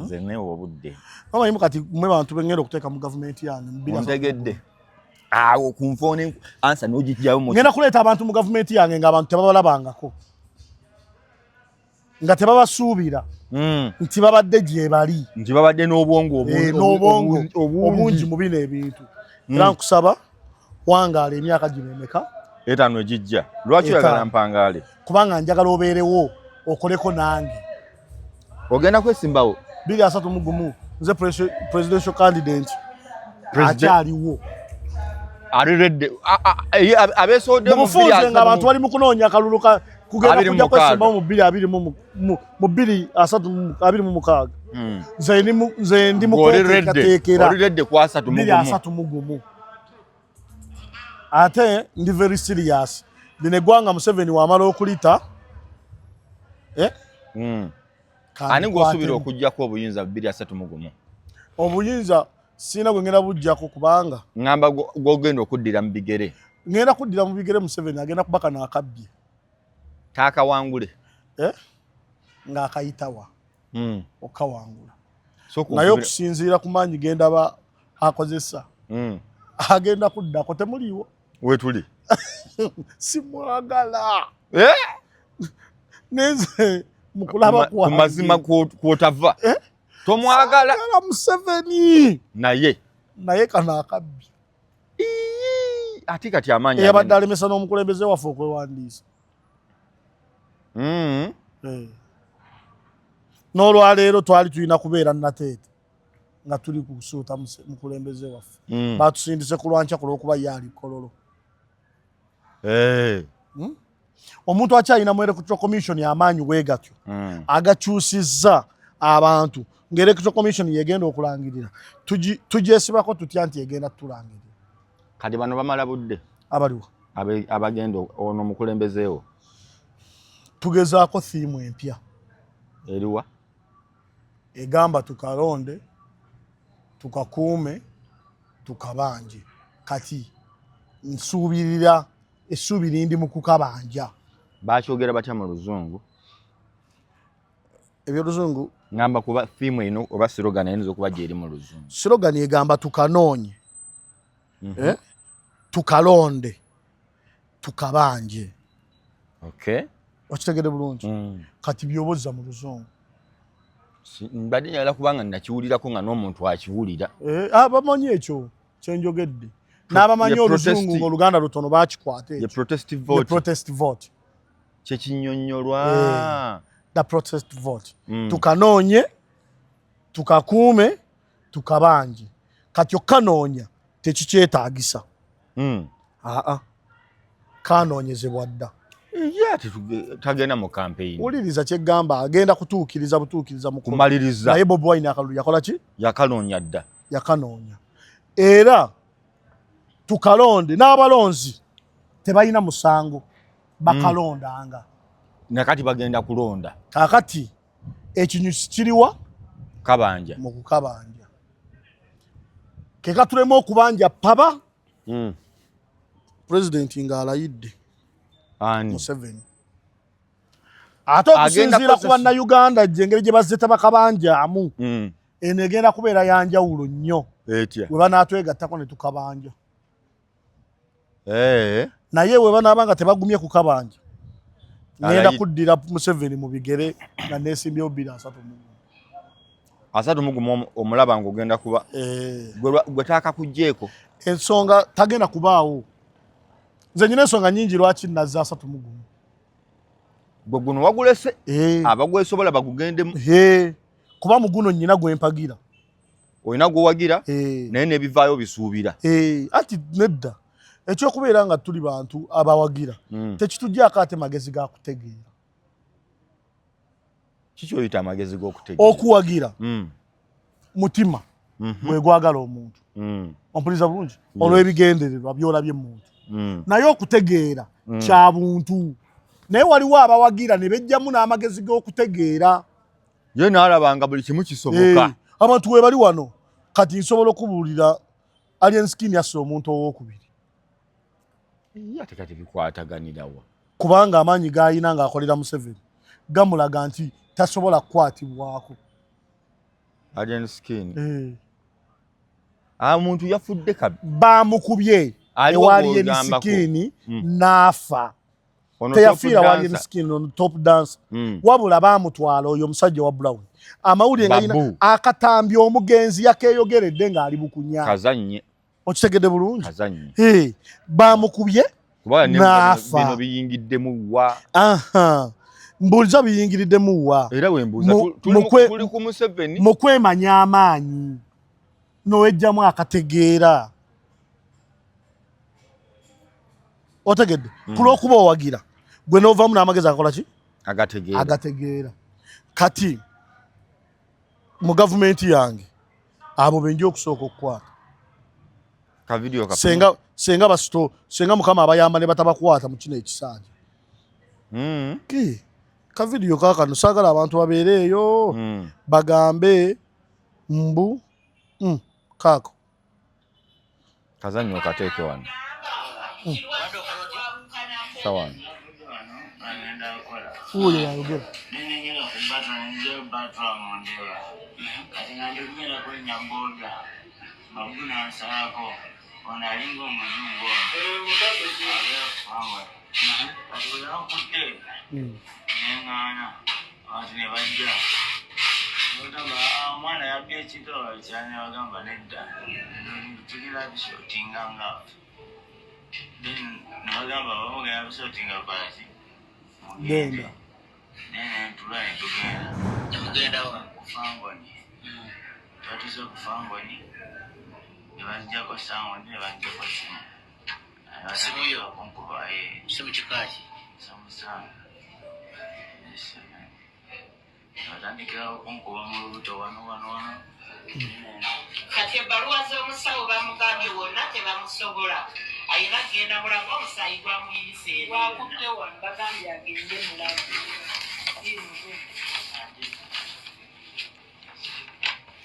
Nze neewa obudde. Bamanyimu kati mwe bantu bengenda okuteeka mu gavumenti yange mu 20. Ontegedde awo ku nfoone ansa n'ogijjayo mu Ngenda kuleeta abantu mu gavumenti yange ng'abantu tebabalabangako, nga tebabasuubira nti babadde gye bali. Nti babadde n'obwongo N'obwongo obungi mu bino ebintu. Era nkusaba wangaala emyaka gino emeka? 5 egijja. Lwaki oyagala 5. mpangaale? Kubanga njagala obeerewo okoleko nange. Ogenda kwesimbawo? 2031 nze presidential candidate. Akyaliwo. Aliredde abeesowodde mu bufunze ng'abantu bali mu kunoonya akalulu kugenda 26. Kujja kwesimbawo mu bbiri abiri mu bbiri asatu abiri mu mukaaga. Nze ndi mu kweteekateekera. Oliredde ku 31. 2031, ate ndi very serious. Lino eggwanga Museveni wamala okulita, eh? Ani gw'osuubira okugjako obuyinza 2031? Obuyinza sirina gwe ngenda bujjako kubanga Ŋŋamba gw'ogenda okuddira mu bigere. Ngenda kuddira mu bigere Museveni, agenda kuba kano akabbye. Taakawangule. Eh? Ng'akayitawa okukawangula. Sooka Naye okusinziira ku maanyi gendaba akozesa, agenda kuddako temuliiwo. Wetuli. Simwagala. Eh? Nenze mukulaba Ku mazima kwotava. Eh? Tomwagala. Saagala Museveni. Naye Naye kano akabbi. Ii, ate kati amaanyi Eyabadde alemesa n'omukulembeze waffe okwewandiisa. Eh. N'olwaleero twali tulina kubeera Nateete nga tuli kusuuta mukulembeze waffe. Batusindise ku lwankya ku lw'okuba ye ali Kololo. Eh. Omuntu akyalina mu Electoral Commission amaanyi bwe gatyo agakyusizza abantu, nga Electoral Commission yegenda okulangirira, tugyesibako tutya nti egenda tutulangirira? Kati bano bamala budde. Abaliwo? Abagenda ono omukulembezeewo. Tugezaako theme empya. Eriwa? Egamba tukalonde, tukakuume, tukabanje. Kati nsuubirira essuubi lindi mu kukabanja. Bakyogera batya mu Luzungu? Ebyoluzungu? Ngamba kuba theme eno oba slogan eyinza okuba gyeri mu Luzungu. Slogan egamba tukanoonye, eh? Tukalonde, tukabanje. Okitegere bulungi? Kati byobozza mu Luzungu. Mbadde njagala kubanga nakiwulirako nga n'omuntu akiwulira. Eh, bamanyi ekyo kyenjogedde n'abamanyi Oluzungu ng'Oluganda lutono bakikwata. Ye Ekyo protest ye vote. Protest vote. Kyekinyonnyolwa. Eh. The protest vote. Tukanoonye, tukakuume, tukabanje. Kati okanoonya tekikyetaagisa. Aa, kanoonyezebwa dda. Ye ate tagenda mu campaign. Wuliriza kyeggamba, agenda kutuukiriza butuukiriza mukolo. Kumaliriza. Naye Bobi Wine akalulu yakola ki? Yakanoonya dda. Yakanoonya. Era tukalonde, n'abalonzi tebalina musango, bakalondanga. Nakati bagenda kulonda. Kaakati ekinyusi kiriwa? Kabanja. Mu kukabanja kekatulemu okubanja paba. Pulezidenti ng'alayidde. Ani? Museveni. Ate okusinziira ku Bannayuganda gye engeri gye bazze tabakabanjamu, eno egenda kubeera yanjawulo nnyo. Etya? We banaatwegattako ne tukabanja. Eh. Naye we banaaba nga tebagumye kukabanja, ngenda kuddira Museveni mu bigere nga neesimbyewo 2031. 31 omulaba ng'ogenda kuba Eh, gwe taakakugjeeko. Ensonga tagenda kubaawo. Nze nyina ensonga nyingi lwaki nazza 31. Gwe guno wagulese. Eh. Abagwesobola bagugendemu. Eh, kuba mu guno nyina gwe mpagira. Olina gwowagira. Eh. Naye n'ebivaayo bisuubira. Eh, anti nedda, ekyokubeera nga tuli bantu abawagira tekituggyako ate magezi ga kutegeera. Kikyoyita amagezi g'okutegeera? Okuwagira mutima gwe gwagala omuntu. Ompuliza bulungi? Olw'ebigendererwa byolabye muntu. Naye okutegeera kya buntu, naye waliwo abawagira ne bejjamu n'amagezi g'okutegeera. Ye n'alaba nga buli kimu kisoboka. Eh, abantu we bali wano kati nsobola okubuulira Alien Skin yasse omuntu owokubiri. Ye ate kati bikwataganirawa? Kubanga amaanyi g'alina ng'akolera Museveni gamulaga nti tasobola kukwatibwako. Alien Skin. Eh. Ah, omuntu yafudde kabi. Bamukubye Aliwo ewa Alien gw'ogambako. Skin n'afa. Ono Teyafiira top wa Alien dancer. Skin, ono top dancer. Wabula baamutwala oyo omusajja wa Brown. Amawulire nga Babu. yina akatambi omugenzi yakeeyogeredde ng'ali bukunya. Kazannye. Okitegedde bulungi? Kazannye. Hey, bamukubye Kuba ne n'afa. bino biyingiddemu wa. Aha. Mbuuliza biyingiriddemu wa? Era bwe mbuuza tuli ku Museveni. Mu kwemanya amaanyi n'owejjamu akategeera. Otegedde? Ku lw'okuba owagira gwe n'ovaamu n'amagezi agakola ki? Agategeera. Agategeera. Kati mu gavumenti yange abo be nja okusooka okukwata. Ka video ka Senga basito, senga Mukama abayamba ne batabakwata mu kino ekisanja. Ki? Ka video kaakano saagala abantu babeere eyo bagambe mbu kaako. Kazannyo okateeke wano. Sawa. Wuuyo yayogera. Nenengera ku batwa nenjayo batwa mu ndeba. Kati nga ndi kugenda kulinnya boda. Babu n'ansalako. Ono alinga omuzungu ono. Abeera kufangula. Kati bwe yankutte neŋŋaana abantu ne bajja. Bagamba, "Ah, omwana yabbye ekintu kyane," bagamba nedda. Tugenda bisootinga nga. Then ne bagamba bamugenda bisootinga kola ki? Genda. Naye nentula ne tugenda. Nemugenda wa? Ku Fangoni. Twatuuse ku Fangoni ne banzijjako sound ne banzijjako simu. Simu yo? Kunkuba Simu kika ki? Samsung S7. Batandikirawo kunkuba mu lubuto wano wano wano. Kati ebbaluwa z'omusawo bamugambye wonna tebamusobola, ayina kugenda Mulago, omusaayi gwamuyise. Wakutte wano bagambye agende Mulago.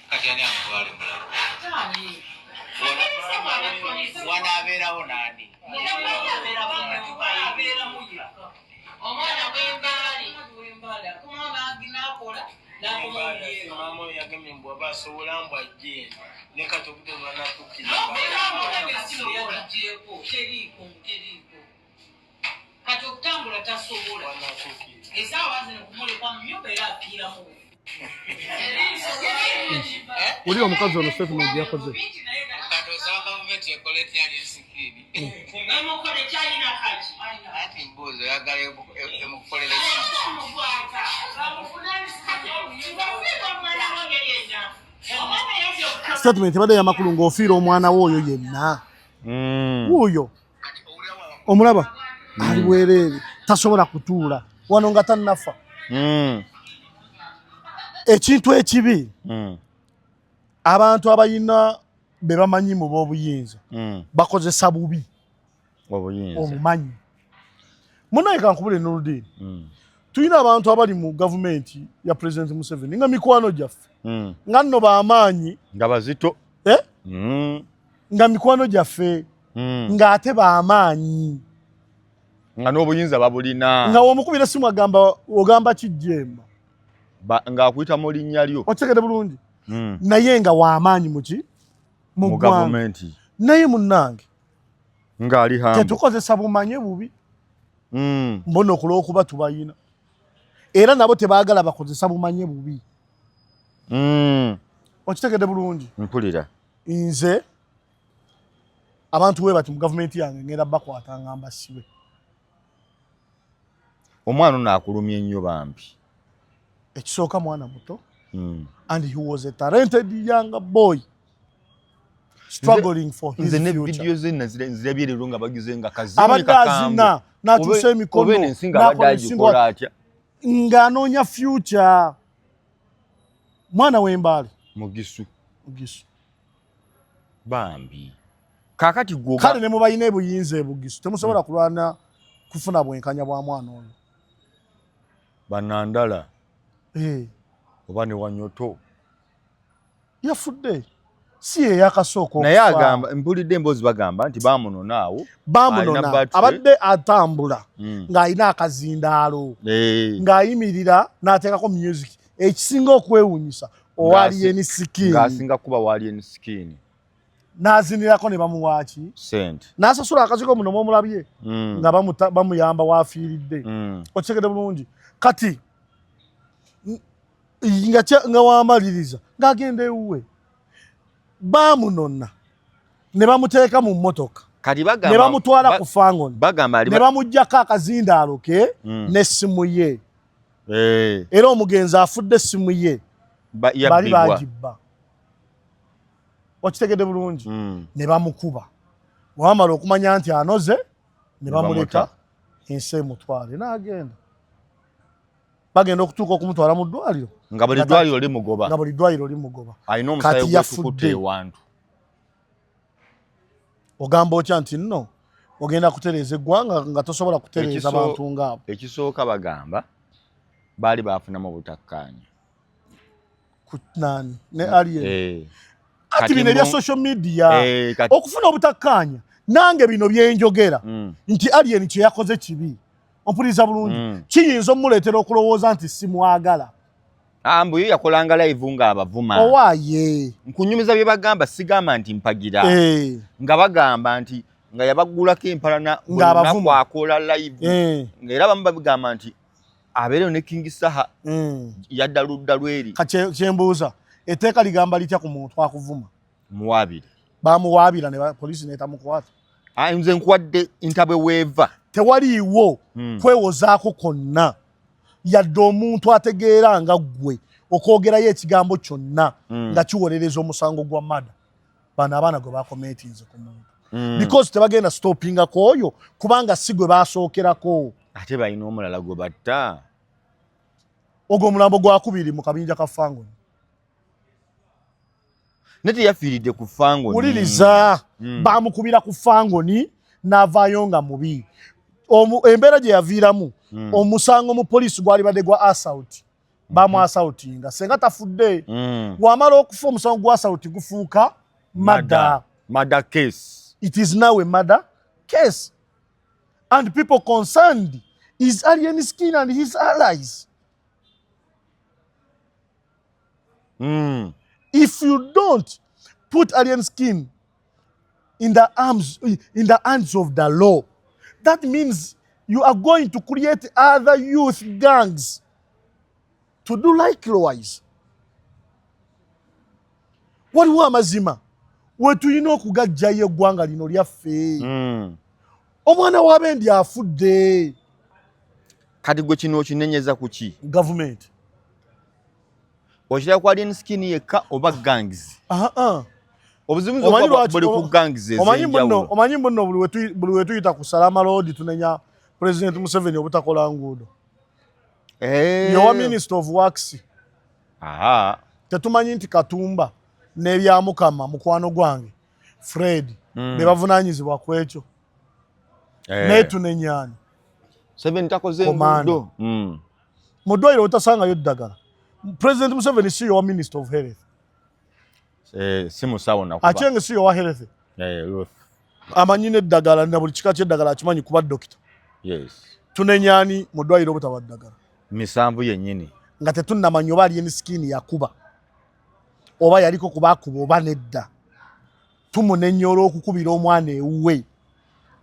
Kati ani amutwale Mulago? Wanaabeerawo naani? Abeeramu yekka. Omwana w'embaali. Wembaali akomawo nakola nakomawo yeera. Maama oyo yagambye mbu aba asobola mbu ajje ne kati obudde bwanatuukiriza. Esimu yagigyeko teriiko teriiko kati okutambula tasobola. Bwanatuukiriza. Esaawa zino kumuleka mu nyumba era afiiramu. Wulira omukazi ono statement yakoze. Kati osaba gavumenti ekole etya Alien Skin? Emukole kyalina kaki. Anti mbuuza oyagala emukolere ki? Omukwata omwana yazze okukola. Statement ebadde yamakulu ng'ofiira omwana wo oyo yenna. Wuuyo omulaba ali bwereere tasobola kutuula wano nga tannafa. Ekintu ekibi abantu abayina be bamanyi mu b'obuyinza bakozesa bubi Obuyinza. obumanyi. Munaye kankubule Nurudini, tulina abantu abali mu gavumenti ya President Museveni nga mikwano gyaffe nga nno b'amaanyi. Nga bazito. Eh? Nga mikwano gyaffe ng'ate b'amaanyi. Nga n'obuyinza babulina. Nga womukubira simu agamba ogamba kijjemba. Ng'akuyita mu linnya lyo. Okitegedde bulungi? Naye nga w'amaanyi muki mu Mu ggwanga. gavumenti. Naye munnange Ng'ali hambo. tetukozesa bumanye bubi. Mbona okulwokuba tubayina era nabo tebaagala bakozesa bumanye bubi. Okitegedde bulungi? Mpulira. Nze abantu we bati mu gavumenti yange ngenda bakwata nga mbasibe. Omwana ono akulumye nnyo bambi. Ekisooka mwana muto and he was a talented young boy struggling for his Nze ne future. video ze nzirabye leero nga bagize nga kazini Abadde kakambwe. azina n'atuusa emikono Oba eno ensi nga abadde n'akola ensingo agikola atya? Ng'anoonya future. Mwana w'Embaale. Mugisu. Mugisu. Bambi. Kaakati gwe Kale ne mubalina ebuyinza ebugisu temusobola kulwana kufuna bwenkanya bwa mwana oyo. Banandala Eh, oba ne Wanyoto. Yafudde si ye yakasooka Naye okufa. agamba mpulidde emboozi bagamba nti bamunona awo. Bamunona. Alina battery. Abadde atambula ng'alina akazindaalo ng'ayimirira n'ateekako music. Ekisinga okwewuunyisa owa Alien Skin, ng'asinga kuba wa Alien Skin, n'azinirako ne bamuwaaki sente n'asasula akazigo muno mwomulabye nga bamuyamba wafiiridde. Okitegedde bulungi? Kati nga wamaliriza ng'agenda ewuwe, baamunona ne bamuteeka mu mmotoka ne bamutwala ku Fangoni ne bamuggyako akazindaalo ke n'essimu ye. Era omugenzi afudde essimu ye bali bagibba. Okitegedde bulungi? Ne bamukuba, wamala okumanya nti anoze ne bamuleka ensi emutwale n'agenda. Bagenda okutuuka okumutwala mu ddwaliro nga buli ddwaliro limugoba, nga buli ddwaliro limugoba. Alina omusaayi gw'otukutte ewantu. Ogamba otya nti nno ogenda kutereeza eggwanga nga tosobola kutereeza bantu ngaabo? Ekisooka bagamba baali bafunamu obutakkaanya nani ne Alien. Kati bino ebya social media okufuna obutakkaanya, nange bino byenjogera nti Alien kye yakoze kibi, ompuliriza bulungi, kiyinza omuleetera okulowooza nti simwagala. Mbu ye yakolanga live ng'abavuma. Owaaye nkunyumiza bye bagamba, sigamba nti mpagira. Nga bagamba nti nga yabaggulako empalana ng'abavuma akola live, ng'era abamu babigamba nti abeereyo ne King Saha yadda ludda lweri. Kyembuuza, etteeka ligamba litya ku muntu akuvuma? Muwaabire. Bamuwaabira ne poliisi n'etamukwata. Nze nkuwadde ntabwe weeva. Tewaliiwo kwewozaako kwonna yadde omuntu ategeera nga ggwe okwogerayo ekigambo kyonna nga kiwolereza omusango gwa mada bano abaana gwe bakomentinze ku muntu, because tebagenda stoppingako oyo kubanga si gwe basookerako. Ate balina omulala gwe batta. Ogwo omulambo gwakubiri mu kabinja ka Fangoni. Ne teyafiiridde ku Fangoni. Wuliriza, bamukubira ku Fangoni n'avaayo nga mubi. Embeera gye yaviiramu, omusango mu poliisi gwali badde gwa assault, bamu assaultinga senga tafudde. Wamala okufa omusango gwa assault gufuuka murder. Murder case. It is now a murder case and people concerned is Alien Skin and his allies. If you don't put Alien Skin in the arms, in the hands of the law, that means you are going to create other youth gangs to do likewise. Waliwo amazima we tulina okugajjayo eggwanga lino lyaffe. Omwana w'abendi afudde. Kati gwe kino okinenyeza ku ki? Gavumenti. Okiraba ku Alien Skin yekka oba gangs? Obuzibu buli ku gangs ez'enjawulo. Omanyi muno buli we tuyita ku Salama Road tunenya President Museveni obutakola nguudo. Yowa Minister of Works. Tetumanyi nti Katumba n'ebyamukama mukwano gwange Fred be bavunaanyizibwa ku ekyo. Naye tunenyani. Museveni takoze nguudo. Mu ddwaliro otasangayo ddagala. President Museveni si yowa Minister of Health. Si musawo nakuba. Achenge si yowa health. Amanyi n'eddagala na buli kika ky'eddagala akimanyi kuba dokita. Yes. Tunenyani mu ddwaliro obutaba ddagala. Misanvu yennyini. Nga tetunnamanya oba Alien Skin yakuba oba yaliko kubakuba oba nedda. Tumunenya olw'okukubira omwana ewuwe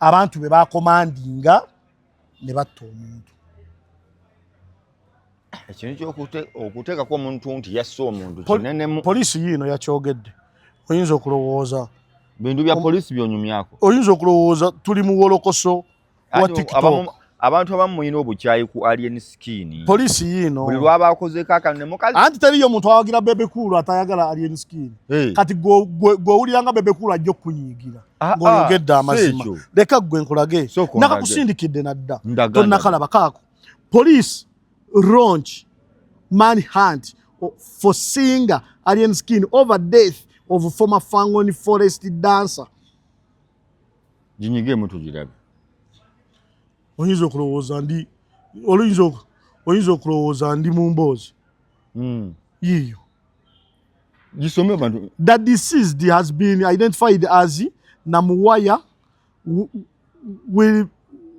abantu be bakomandinga ne batta omuntu. Ekintu ky'okuteekako omuntu nti yasse omuntu kinenemu. Poliisi yiino yakyogedde. Oyinza okulowooza bintu bya poliisi by'onyumyako. Oyinza okulowooza tuli mu wolokoso wa TikTok. Abantu abamu mulina obukyayi ku Alien Skin. Poliisi yiino. Buli lw'aba akozeeko akantu ne mukazi. Anti teriyo muntu awagira Bebe Cool atayagala Alien Skin. Kati gw'owulira nga Bebe Cool ajja okukunyiigira ng'oyogedde amazima. Leka ggwe nkulage. Nakakusindikidde nadda. Tonnakalaba kaako. Police launch manhunt for singer Alien Skin over death of former Fangoni Forest dancer. Ginyige mutugirabe. Oyinza okulowooza ndi oyinza okulowooza ndi mu mboozi. Yiyo. Gisome abantu. The deceased has been identified as Namuwaya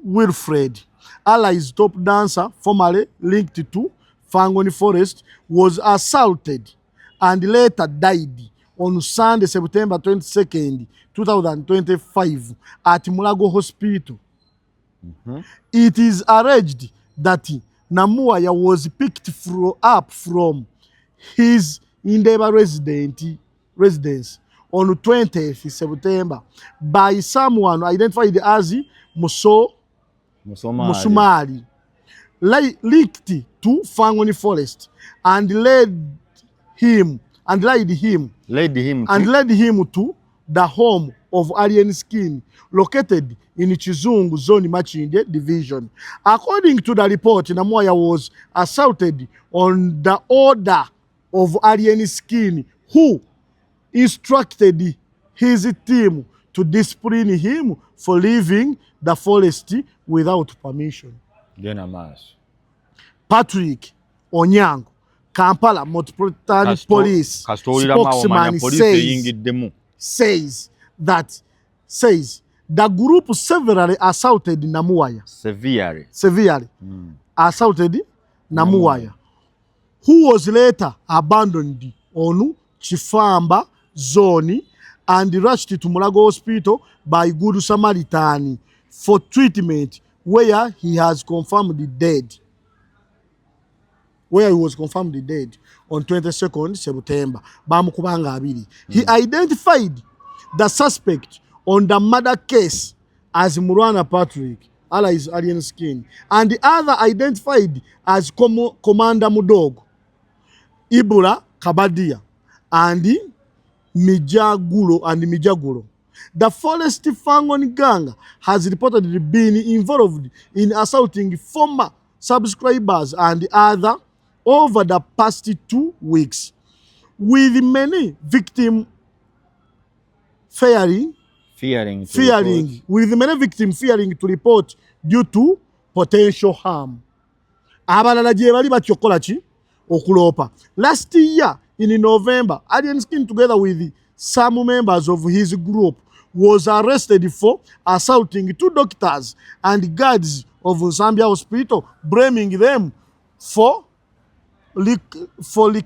Wilfred, Ally's top dancer, formerly linked to Fangoni Forest, was assaulted and later died on Sunday, September 22nd, 2025 at Mulago Hospital. It is alleged that Namuwaya was picked up from his Ndeeba residence on 20th September by someone identified as Muso Musomali. Musumali, linked to Fangoni Forest and led him Led him to and led him to the home of Alien Skin located in Chizungu Zone, Makindye Division. According to the report, Namuwaya was assaulted on the order of Alien Skin, who instructed his team to discipline him for leaving the forest without permission. Genda maaso. Patrick Onyango, Kampala Metropolitan Police Kasita owuliramu awo omanya spokesman, poliisi says eyingiddemu. says the group severally assaulted Namuwaya. Severely. Severely assaulted Namuwaya, who was later abandoned on Chifamba Zone and rushed to Mulago Hospital by Good Samaritan for treatment, where he has confirmed dead. Where he was confirmed dead on 22nd September. Bamukubanga abiri. He identified the suspect on the murder case as Murwana Patrick, alias Alien Skin, and the other identified as Commander Mudogo, Ibula Kabadia, and Mijagulo. The Forest Fangon gang has reportedly been involved in assaulting former subscribers and other over the past 2 weeks, with many victims fearing Fearing to fearing report. With many victims fearing to report due to potential harm. Abalala gye bali batya okukola ki? Okuloopa. Last year in November, Alien Skin, together with some members of his group, was arrested for assaulting two doctors and guards of Nsambya Hospital, blaming them for recklessly,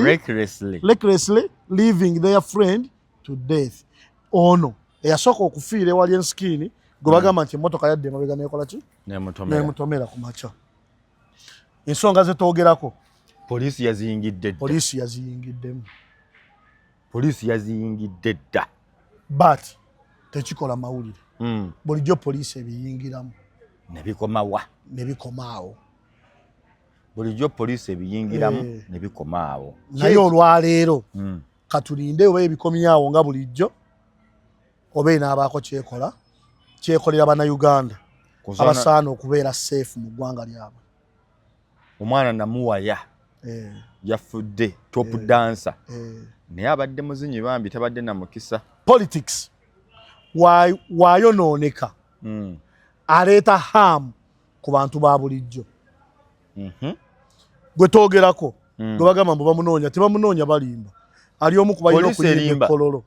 Recklessly. Recklessly leaving their friend to death. Ono eyasooka okufiira ewa Alien Skin gwe bagamba nti emmotoka yadde emabega nekola ki? Nemutomera. Nemutomera ku makya. Ensonga zetwogerako, Poliisi yaziyingidde dda. Poliisi yaziyingiddemu. Poliisi yaziyingidde dda. But tekikola mawulire. Bulijjo poliisi ebiyingiramu Ne bikomawa. Ne bikomaawo. Bulijjo poliisi ebiyingiramu ne bikomaawo. Naye olwaleero katulinde oba ebikomyawo nga bulijjo oba enaabaako kyekola kyekolera Bannayuganda abasaana okubeera safe mu ggwanga lyabwe. Omwana Namuwaya yafudde, top dancer, naye abadde muzinyi, bambi tabadde na mukisa. Politics wayonooneka, aleeta harm ku bantu ba bulijjo. Gwe twogerako, gwe bagamba mbu bamunoonya, tebamunoonya, balimba. Ali omu ku balina Poliisi okuyimba erimba. Ekololo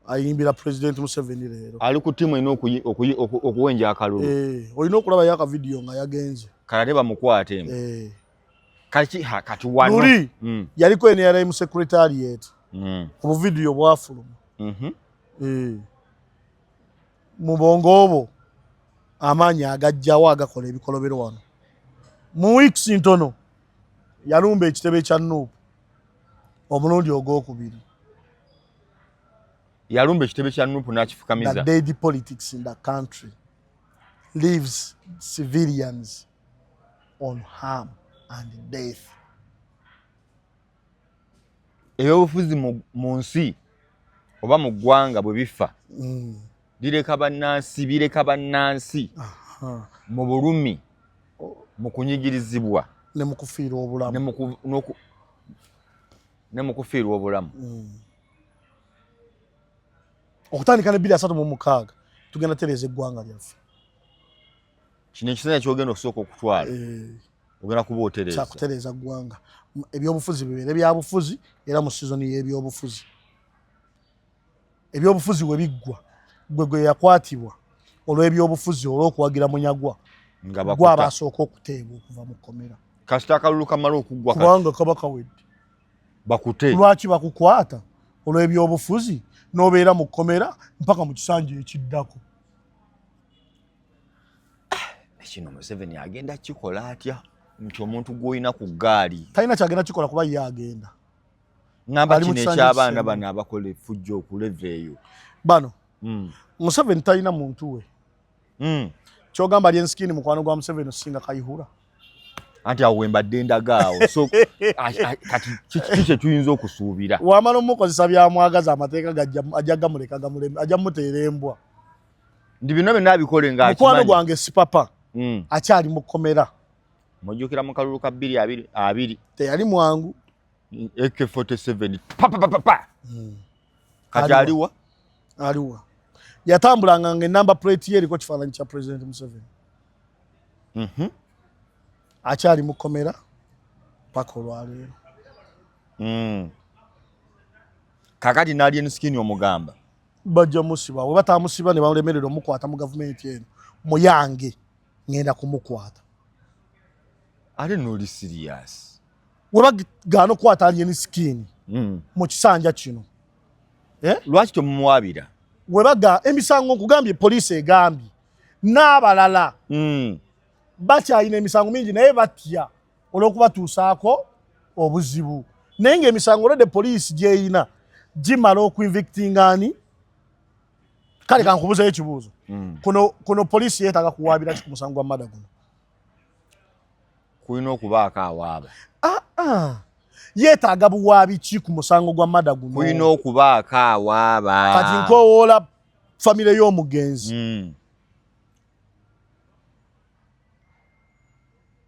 ayimbira President Museveni leero. Ali ku ttiimu erina okuwenja akalulu. Eh, olina okulabayo akavidiyo nga yagenze. Kalate bamukwate emu. Kati kati wano Luli yaliko NRM secretariat, obuvidiyo bwafuluma. Eh. Mu bwongo obwo amaanyi agajjawo agakola ebikolobero wano mu weeks ntono yalumba ekitebe kya NUP omulundi ogwokubiri. Yalumba ekitebe kya NUP The n'akifukamiza. Dead politics in the country leaves civilians on harm and death. Ebyobufuzi mu nsi oba mu ggwanga bwe bifa, lireka bannansi, bireka bannansi mu bulumi, mu kunyigirizibwa, ne mu kufiirwa obulamu. Ne mu kufiirwa obulamu. Okutandika ne 2036 tugenda tereeza eggwanga lyaffe. Kino ekiseera kyogenda okusooka okutwala, ogenda kuba otereeza. Kyakutereeza ggwanga. Ebyobufuzi bibeere byabufuzi, era mu sizoni y'ebyobufuzi, ebyobufuzi we biggwa, gwe gwe yakwatibwa olw'ebyobufuzi, olw'okuwagira Munyagwa, nga gwe bakuta. Aba asooka okuteebwa okuva mu kkomera. Kasita akalulu kamala okuggwa kati. Kubanga kaba kawedde. Bakute. Lwaki bakukwata olw'ebyobufuzi n'obeera mu kkomera mpaka mu kisanja ekiddako? Kino Museveni agenda kikola atya nti omuntu gw'olina ku ggaali talina kyagenda kikola kuba ye agenda. Ngamba kino eky'abaana bano abakola effujjo okuleva eyo bano. Museveni talina muntu we. Kyogamba Alien Skin mukwano gwa Museveni osinga Kayihura. Anti awo wembadde ndagaawo. So kati kiki kye tuyinza okusuubira? Wamala omukozesa byamwagaza, amateeka ajja gamuleka gamuleme, ajja muteera embwa. Ndi bino byonna abikole nga mukwano gwange si papa. Akyali mu kkomera. Mujjukira mu kalulu ka 2020 teyali mwangu. AK47 pa pa pa pa. Kati aliwa? Aliwa. Yatambulanga nga number plate ye eriko kifaananyi kya President Museveni. Akyali mu kkomera paka olwaleero. Kakati n'Alien Skin omugamba bajja musiba. We batamusiba ne balemerera omukwata mu gavumenti eno, muyange ngenda kumukwata. Ate n'oli serious. We bagaana okukwata Alien Skin mu kisanja kino, lwaki temumuwabira? We baga emisango, nkugambye poliisi egambye n'abalala bakyalina emisango mingi, naye batya olw'okubatuusaako obuzibu, naye ng'emisango olwedde poliisi gy'eyina gimala okuinvictinga ani. Kale kankubuzayo ekibuuzo. Kuno poliisi yeetaaga kuwaabira ki ku musango gwa murder guno? Kulina okubaako awaaba. Ah, ah. Yeetaaga buwaabi ki ku musango gwa murder guno? Kulina okubaako awaaba. Kati nkowoola famire y'omugenzi.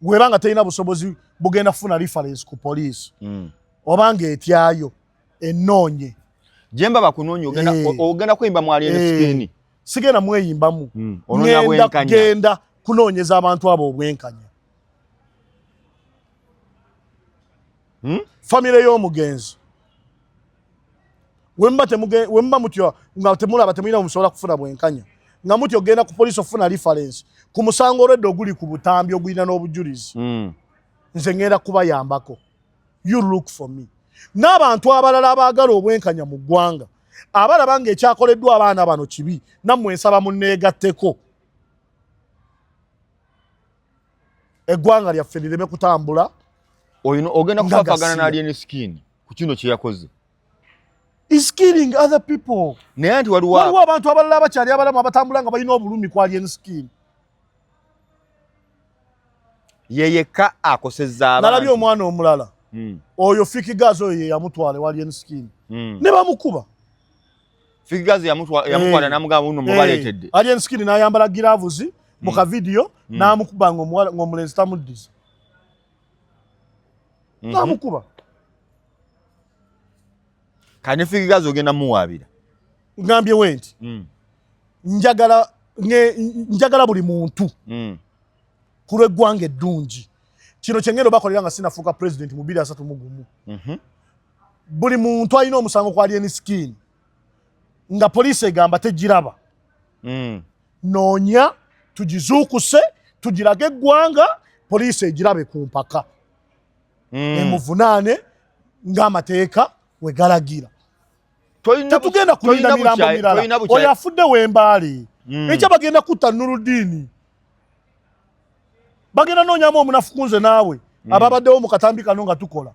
Bw'eba nga terina busobozi bugenda kufuna reference ku poliisi, oba ng'etyayo, ennoonye. Jemba bakunoonya, ogenda ogenda kweyimba mu Alien Skin? Sigenda mweyimbamu. Onoonya Ngenda bwenkanya. Kugenda kunoonyeza abantu abo obwenkanya. Famire y'omugenzi, wemba mutyo nga temulaba temulina musobola kufuna bwenkanya, nga mutyo ogenda ku poliisi okufuna reference ku musango olwedde oguli ku butambi ogulina n'obujulizi, nze ngenda kubayambako. You look for me n'abantu abalala abaagala obwenkanya mu ggwanga, abalaba ng'ekyakoleddwa abaana bano kibi, nammwe nsaba munneegatteko, eggwanga lyaffe lireme kutambula. Oyina ogenda Nga kufaafagana gasiya. n'Alien Skin ku kino kye yakoze. Is killing other people. Naye nti waliwo Waliwo abantu abalala abakyali abalamu abatambula nga balina obulumi ku Alien Skin. Ye yekka akosezza Nalabye abantu. omwana omulala, oyo Fik Gaza, oyo ye yamutwala ewa Alien Skin ne bamukuba. Fik Gaza yamukwata n'amugamba uno mubaleetedde. Alien Skin n'ayambala gloves mu kavidiyo n'amukuba ng'omulenzi tamuddiza. N'amukuba. Kati ne Fik Gaza ogenda muwaabira? Ngambye we nti njagala buli muntu ku lw'eggwanga eddungi. Kino kyengenda obakolera nga sinafuuka president mu 2031. Buli muntu alina omusango kwa Alien Skin nga poliisi egamba tegiraba, noonya tugizuukuse, tugirage eggwanga, poliisi egirabe ku mpaka, emuvunaane ng'amateeka we galagira. Tetugenda kulinda mirambo mirala. Oyo afudde w'embaale, ekya bagenda kutta Nuludiini, bagenda noonyamu omunafu kunze naawe ababaddewo mu katambi kano nga tukola.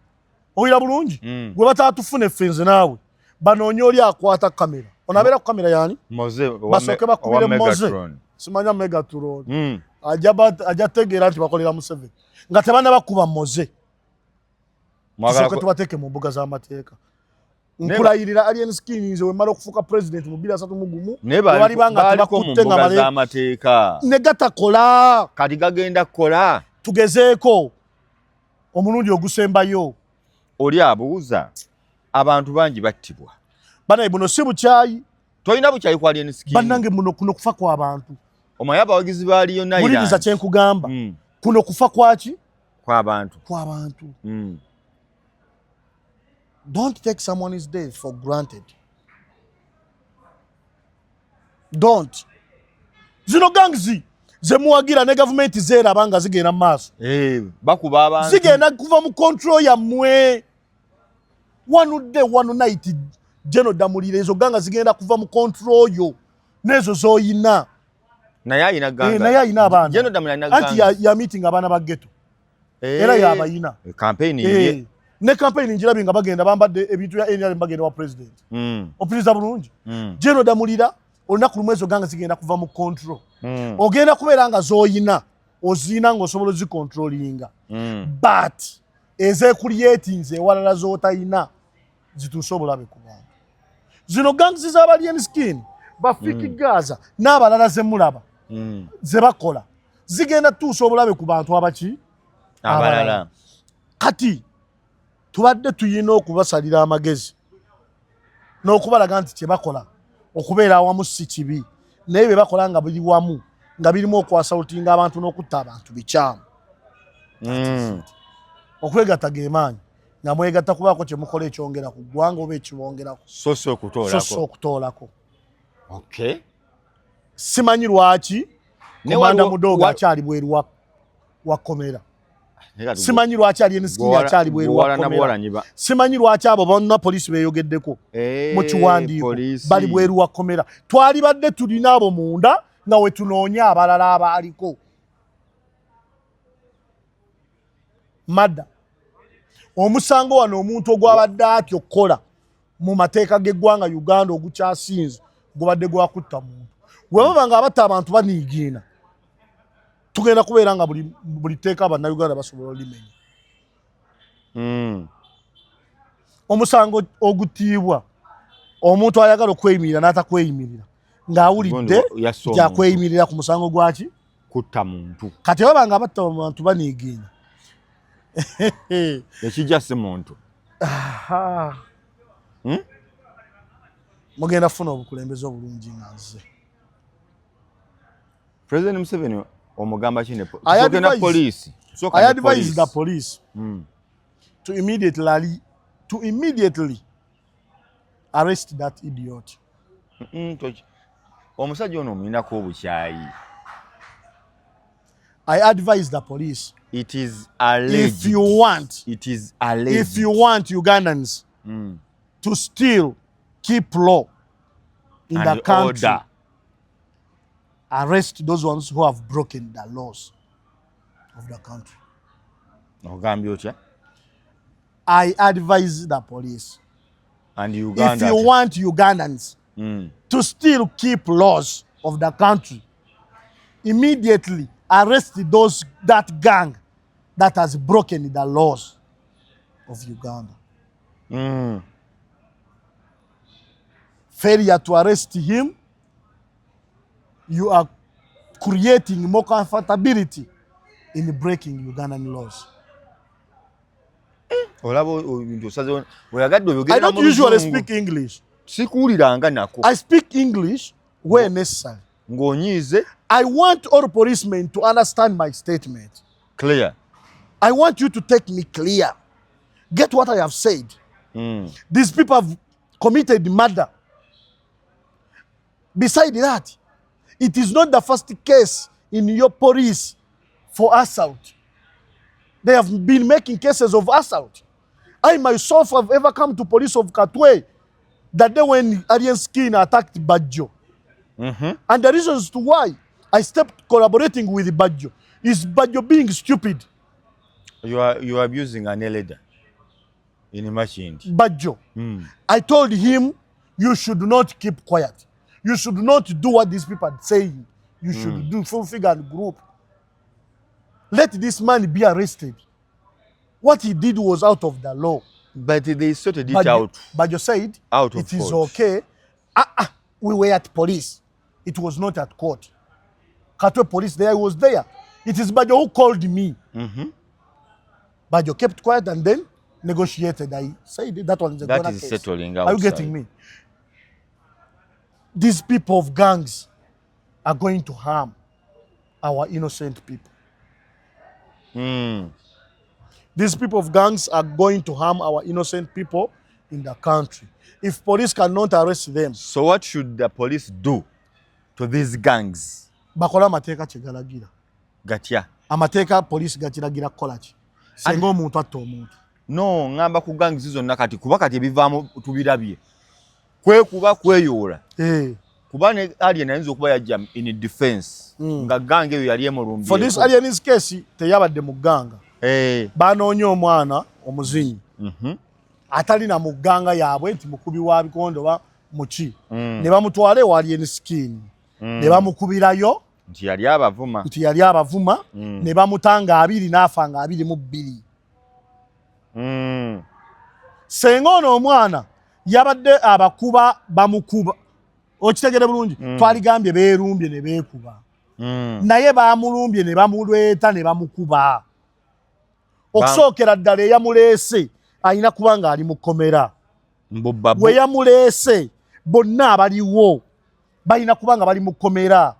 Owulira bulungi? Gwe bataatufuna effe nze naawe, banoonye oli akwata kamera. Onabeera ku kamera yani? Moze. Basooke bakubire Moze, simanya Megatron. Ajja tegeera nti bakolera Museveni nga tebannabakuba Moze. Tusooke tubateeke mu mbuga z'amateeka. Nkulayirira Alien Skin, nze wemala okufuuka president mu 2031, webaliba nga tebakutte nga z'amateeka ne gatakola. Kati gagenda kukola. Tugezeeko omulundi ogusembayo. Oli abuuza, abantu bangi battibwa. Banaye, buno si bukyayi. Tolina bukyayi kwa Alien Skin? Bannange, muno kuno kufa kw'abantu. Omanyi abawagizi ba Leon Wuliriza kyenkugamba. Kuno kufa kwaki? Kw'abantu. Kw'abantu. Don't take someone's death for granted. Don't. Zino gangs zemuwagira ne gavumenti zeeraba nga zigenda mu maaso. Eh, bakuba abantu. Zigenda kuva mu control yammwe. One day, one night, General Damulira, ezo ganga zigenda kuva mu control yo n'ezo z'oyina. Naye ayina ganga. Naye ayina abaana. General Damulira ayina Anti ganga. ya meeting abaana ba ghetto. Era yabayina. Campaign ye. Ne campaign njirabye nga bagenda bambadde ebintu bya NRM bagenda wa president. Opiriza bulungi. General Damulira olunaku lumu ezo ganga zigenda kuva mu control. Ogenda kubeera nga z'oyina oziyina ng'osobola ozicontrollinga. But ezeekuliyetinze ewalala z'otayina zituuse obulabe ku bantu. Zino gangs z'aba skin, ba Fik Gaza n'abalala ze mulaba ze bakola zigenda tutuusa obulabe ku bantu abaki abalala. Kati tubadde tuyina okubasalira amagezi n'okubalaga nti kye bakola okubeera awamu si kibi, naye bye bakola nga biri wamu nga birimu okwasautinga abantu n'okutta abantu bikyamu. Okwegatta ge maanyi, nga mwegatta kubaako kye mukola ekyongera ku ggwanga oba ekibongerako, so si so si okutoolako. okutoolako. Simanyi lwaki Ne komanda Mudogo akyali bweru wa kkomera. Simanyi lwaki ali enisikini akyali bweru wa kkomera. Simanyi lwaki abo bonna poliisi beeyogeddeko mu kiwandiiko bali bweru wa kkomera. Twalibadde tulina abo munda nga we tunoonya abalala abaaliko. Madda omusango wano omuntu ogwabadde atyo okukola mu mateeka g'eggwanga Uganda ogukyasinze gubadde gwakutta muntu. Bwe baba nga abatta abantu baniigiina, tugenda kubeera nga buli tteeka Bannayuganda basobola olimenya. Omusango ogutiibwa omuntu ayagala okweyimirira n'atakweyimirira ng'awulidde Yasse omuntu. gyakweyimirira ku musango gwaki? Kutta muntu. Kati baba nga abatta abantu baniigiina, Ekijja si muntu. Mugenda kufuna obukulembeze obulungi nga nze. President Museveni omugamba ki ne I tusooke na poliisi. Tusooka I ne advise the poliisi. police to immediately arrest that idiot. Omusajja ono omulinako obukyayi. I advise the police, It is alleged. if you want, It is alleged. if you want Ugandans to still keep law in And the country, order. Arrest those ones who have broken the laws of the country. Ogambye otya? I advise the police, And Uganda. if you want Ugandans to still keep laws of the country, immediately arrest those that gang that has broken the laws of Uganda. Failure to arrest him, you are creating more comfortability in breaking Ugandan laws. Olaba ebintu osazeewo oyagadde I oyogerera don't mu usually Luzungu. speak English. Sikuwuliranga nako. I speak English where necessary. Ng'onyiize. I want all policemen to understand my statement. Clear. I want you to take me clear. Get what I have said. These people have committed murder. Beside that, it is not the first case in your police for assault. They have been making cases of assault. I myself have ever come to police of Katwe the day when Alien Skin attacked Bajjo. And the reasons to why I stopped collaborating with Bajjo is Bajjo being stupid. You are abusing an elder in Makindye. Bajjo. I told him, you should not keep quiet. You should not do what these people are saying. You should do full figure and group. Let this man be arrested. What he did was out of the law. But they sorted it Bajjo, out. Bajjo said, Out of it is court. okay. Ah, we were at police. It was not at court. Katwe police there, I was there. It is Bajjo who called me. Bajjo kept quiet and then negotiated. I said that one is a That corner is case. settling Are you outside. getting me? These people of gangs are going to harm our innocent people. These people of gangs are going to harm our innocent people in the country. If police cannot arrest them, So what should the police do to these gangs? Bakole amateeka kye galagira. Gatya? Amateeka poliisi gakiragira kukola ki? Singa omuntu atta omuntu. No, ngamba ku gangs zonna kati, kuba kati ebivaamu tubirabye, kwekuba kweyoola. Kuba ne Alien ayinza okuba yajja in defense nga gang eyo yali emulumbye. For this Alien's case, teyabadde mu gang. Banoonya omwana omuzinyi atalina mu gang yaabwe nti mukubi wa bikonde oba muki, ne bamutwala ewa Alien Skin, ne bamukubirayo nti yali abavuma. Nti yali abavuma. Ne bamutanga 20 n'afa nga 22. Senga ono omwana yabadde abakuba bamukuba, okitegere bulungi, twaligambye beerumbye ne beekuba, naye bamulumbye ne bamulweta ne bamukuba. Okusookera ddala eyamuleese alina kuba nga ali mu kkomera. Mbu Babu. We yamuleese bonna abaliwo balina kuba nga bali mu kkomera.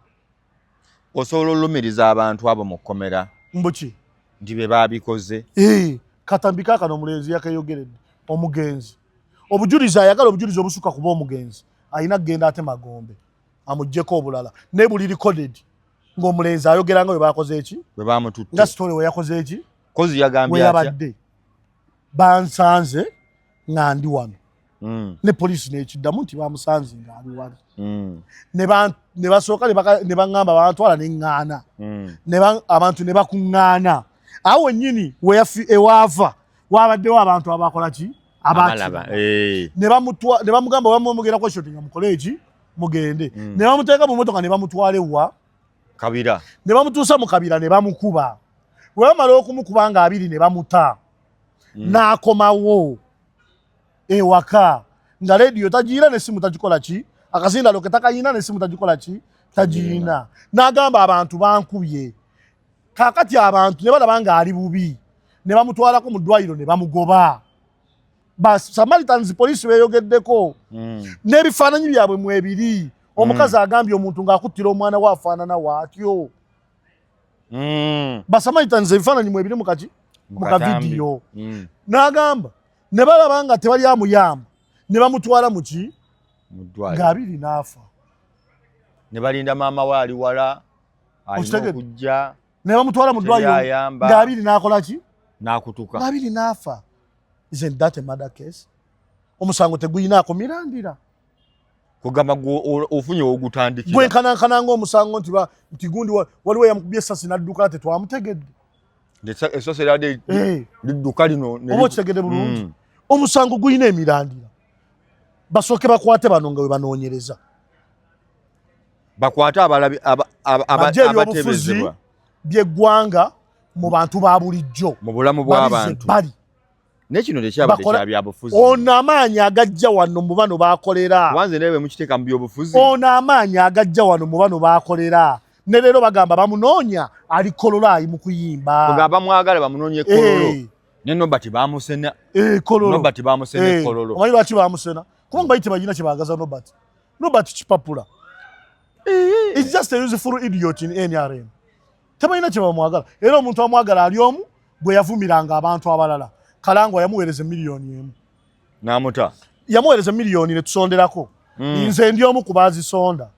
Osobola olumiriza abantu abo mu kkomera Mbuki? nti be babikoze? Eh, katambi kaakano omulenzi yakeyogeredde omugenzi. Obujulizi, ayagala obujulizi obusukka kuba omugenzi alina kugenda ate magombe amuggyeko obulala, ne buli recorded ng'omulenzi ayogera nga bwe bakoze eki, bwe bamututte, nga story we yakoze eki, kozi we yagambye atya? Yabadde bansanze nga ndi wano, ne poliisi n'ekiddamu nti bamusanze ng'ali wali, ne basooka ne baŋŋamba bantwala ne ŋŋaana, abantu ne bakuŋŋaana awo wennyini ewaava wabaddewo abantu abakola ki, abalaba. abakiraba. Ne bamugamba bamwomugera question nga mukole eki, mugende. Ne bamuteeka mu motoka ne bamutwala ewa Kabira. Ne bamutuusa mu Kabira ne bamukuba. Bwe bamala okumukuba nga 20 ne bamuta, n'akomawo ewaka nga rediyo tagiina n'essimu tagikola ki, akazindalo ke takayina n'essimu tagikola ki, tagiina. N'agamba abantu bankubye. Kaakati abantu ne balaba ng'ali bubi ne bamutwalako mu ddwaliro ne bamugoba. Ba Samaritans, poliisi beeyogeddeko n'ebifaananyi byabwe mwebiri. Omukazi agambye omuntu ng'akuttira omwana we afaanana waatyo. Ba Samaritans ebifaananyi mwebiri mukaki, Mu mu katambi. kavidiyo. N'agamba ne balaba nga tebali amuyamba ne bamutwala muki, Mu ddwaliro. Ng'abiri n'afa. Ne balinda maama we ali wala alina Okitegedde? okujja. Ne bamutwala mu ddwaliro Teyayamba. ng'abiri n'akola ki, N'akutuka. Ng'abiri n'afa. Isn't that a murder case? Omusango teguyinaako mirandira. Kugamba gwe ofunye wogutandikira. Gwenkanankana ng'omusango nti nti gundi waliwo yamukubye essasi n'adduka tetwamutegedde. Esasi eradde lidduka lino Oba okitegedde bulungi? Omusango guyina emirandira. Basooke bakwate bano nga we banoonyereza. Bakwate abalabi Bajje ebyobufuzi abateebezebwa by'eggwanga mu bantu ba bulijjo, mu bulamu babize bw'abantu. bali Naye kino tekyabadde kya byabufuzi. Ono amaanyi agajja wano mu bano bakolera. Kubanze naye bwe mukiteeka mu byobufuzi. Ono amaanyi agajja wano mu bano bakolera, ne leero bagamba bamunoonya ali Kololo ayi mu kuyimba. Kugamba bamwagala bamunoonye Kololo. Ne Nobert bamusena. Kololo. Nobert bamusena e Kololo. Omanyi lwaki bamusena? Kubanga bayi tebalina kye baagaza Nobert. Nobert kipapula. It's just a useful idiot in NRM. Tebalina kye bamwagala. Era omuntu amwagala ali omu gwe yavumiranga abantu abalala. Kalangwa yamuweereza 1 million. N'amuta. Yamuweereza miliyoni ne tusonderako. Nze ndi omu ku baazisonda.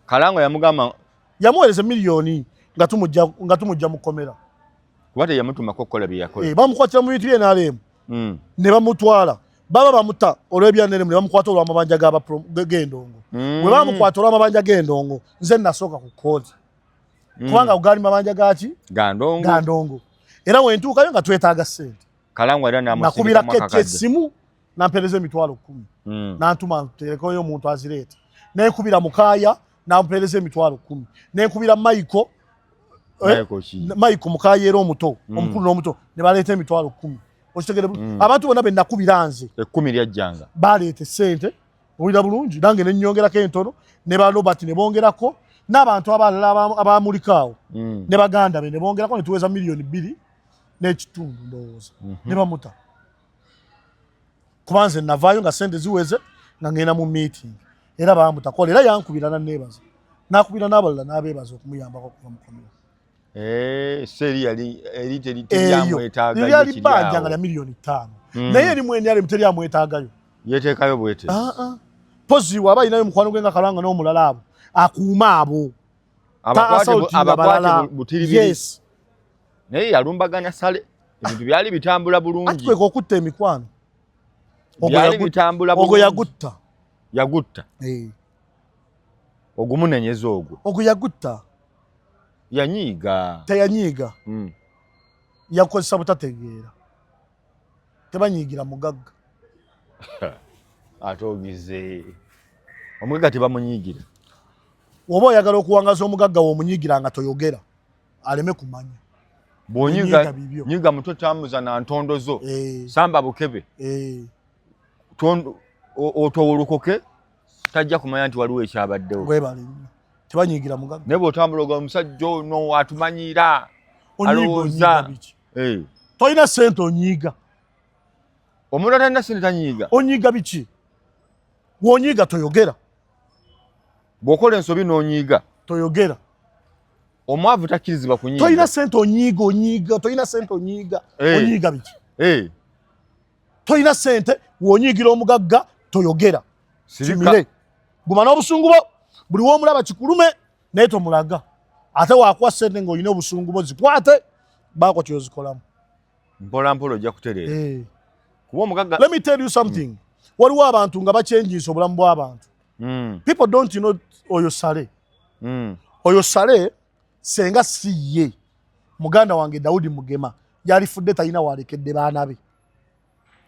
Kalangwa yamugamba? Yamuweereza miliyoni nga tumujja mu kkomera. Kuba teyamutumako okukola bye yakola. Bamukwatira mu bintu bya NRM ne bamutwala. Baba bamuta olw'ebya NRM ne bamukwata olw'amabanja g'endongo. Bwe bamukwata olw'amabanja g'endongo, nze nasooka ku kkooti, kubanga gaali mabanja gaki? Gandongo. Gandongo. Era wentuukayo nga twetaaga ssente. Kalangwa era Nakubira n'amusindikamu Keti akakadde. essimu nampeereza 10,000, nantuma nterekeyo omuntu azireeta. Nenkubira Mukaaya nampeereza 10,000. Nenkubira Maiko, Michael ki? Maiko Mukaaya era omuto, omukulu n'omuto, ne baleeta 10,000. Okitegere? Abantu bonna be nakubira nze 10 lyajjanga. Baleeta essente, owulira bulungi? Nange nenyongerako entono, ne ba Robert ne bongerako, n'abantu abalala abamuliko awo, ne baganda be ne bongerako, ne tuweza 2.5 million ndowooza, ne bamuta. Kuba nze navaayo nga sente ziweze nga ngenda mu meeting, era bamutakola. Era yankubira naneebaza, nakubira n'abalala n'abeebaza okumuyambako okuva mu komera. Eh, so eri yali eri teri Eyo teryamwetaaga. Lyali bbanja nga lya 5 million, naye eri mu NRM teryamwetaagayo. Yeteekayo bwete. Ah, ah. Pozi waba alinayo mukwano gwe nga Kalanga n'omulala, abo akuuma abo. Abakwate Ta-assaultinga abakwate balala. butiribiri. Yes. Naye yalumbagana Sale. Ebintu byali bitambula Ati bulungi. kweka okutta emikwano. Ogwo Byali bitambula ogwo bulungi. yagutta. Yagutta. Eh. Ogumunenyeza ogwo. Ogwo yagutta. Yanyiiga. Teyanyiiga. Yakozesa butategeera. Tebanyiigira mugagga. Ate ogize. Omugagga tebamunyiigira. Oba oyagala okuwangaza omugagga w'omunyiigira nga toyogera aleme kumanya. Bw'onyiiga Onyiiga bibyo. nyiiga muto tambuza na ntondo zo. Eh. Samba bukebe. Eh. Otowolukoke tajja kumanya nti waliwo ekyabaddewo. Webale nnyo. Tebanyiigira mugagga. Naye bw'otambula ogamba omusajja ono atumanyiira. Onyiiga Alowooza. onyiiga biki? Tolina ssente onyiiga. Omuntu atalina ssente tanyiiga. Onyiiga biki? Bw'onyiiga toyogera. Bw'okola ensobi n'onyiiga. Toyogera. Omwavu takkirizibwa kunyiiga. Tolina ssente onyiiga onyiiga. Tolina ssente onyiiga. Onyiiga biki? Tolina ssente w'onyiigira omugagga toyogera. Sirika. Kimire. Guma n'obusungu bwo. Buli w'omulaba kikulume naye tomulaga. Ate waakuwa ssente ng'olina obusungu bwo zikwate baako ky'ozikolamu. Mpola mpola ojja kutereera. Kuba omugagga. Let me tell you something. Waliwo abantu nga bakyenjiisa obulamu bw'abantu. People don't know oyo Sale. Oyo Sale senga si ye. Muganda wange Daudi Mugema yalifudde talina walekedde baana be.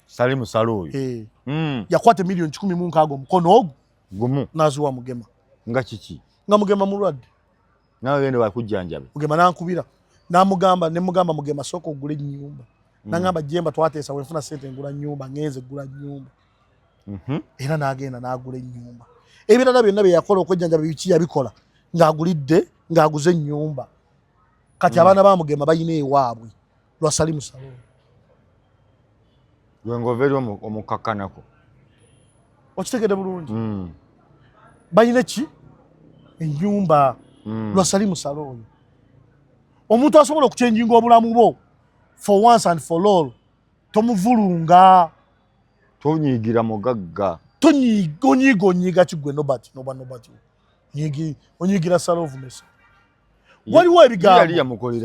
Sale musale oyo. Yakwata miliyoni 160 omukono ogwo. Gumu. N'aziwa Mugema. Nga kiki? Nga Mugema mulwadde. Nawe genda bakujjanjabe. Mugema n'ankubira. N'amugamba ne mugamba Mugema sooka ogule ennyumba. N'angamba Jemba twateesa bwe nfuna ssente ngula nnyumba ngenze gula nnyumba. Era n'agenda n'agula ennyumba. Ebirala byonna bye yakola okwejjanjaba biki yabikola ng'agulidde ng'aguze ennyumba. Kati abaana ba Mugema balina ewaabwe lwa Salimu Saleh. Gwe ng'ova eri omukakkanako. Okitegedde bulungi. Balina ki? Ennyumba lwa Salimu Saleh oyo. Omuntu asobola okukyenjinga obulamu bwo for once and for all tomuvulunga. Tonyiigira mugagga. Tonyiiga onyiiga onyiiga ki gwe Nobert noba Nobert. Onyiigira Saleh ovumesa. Waliwo ebigambo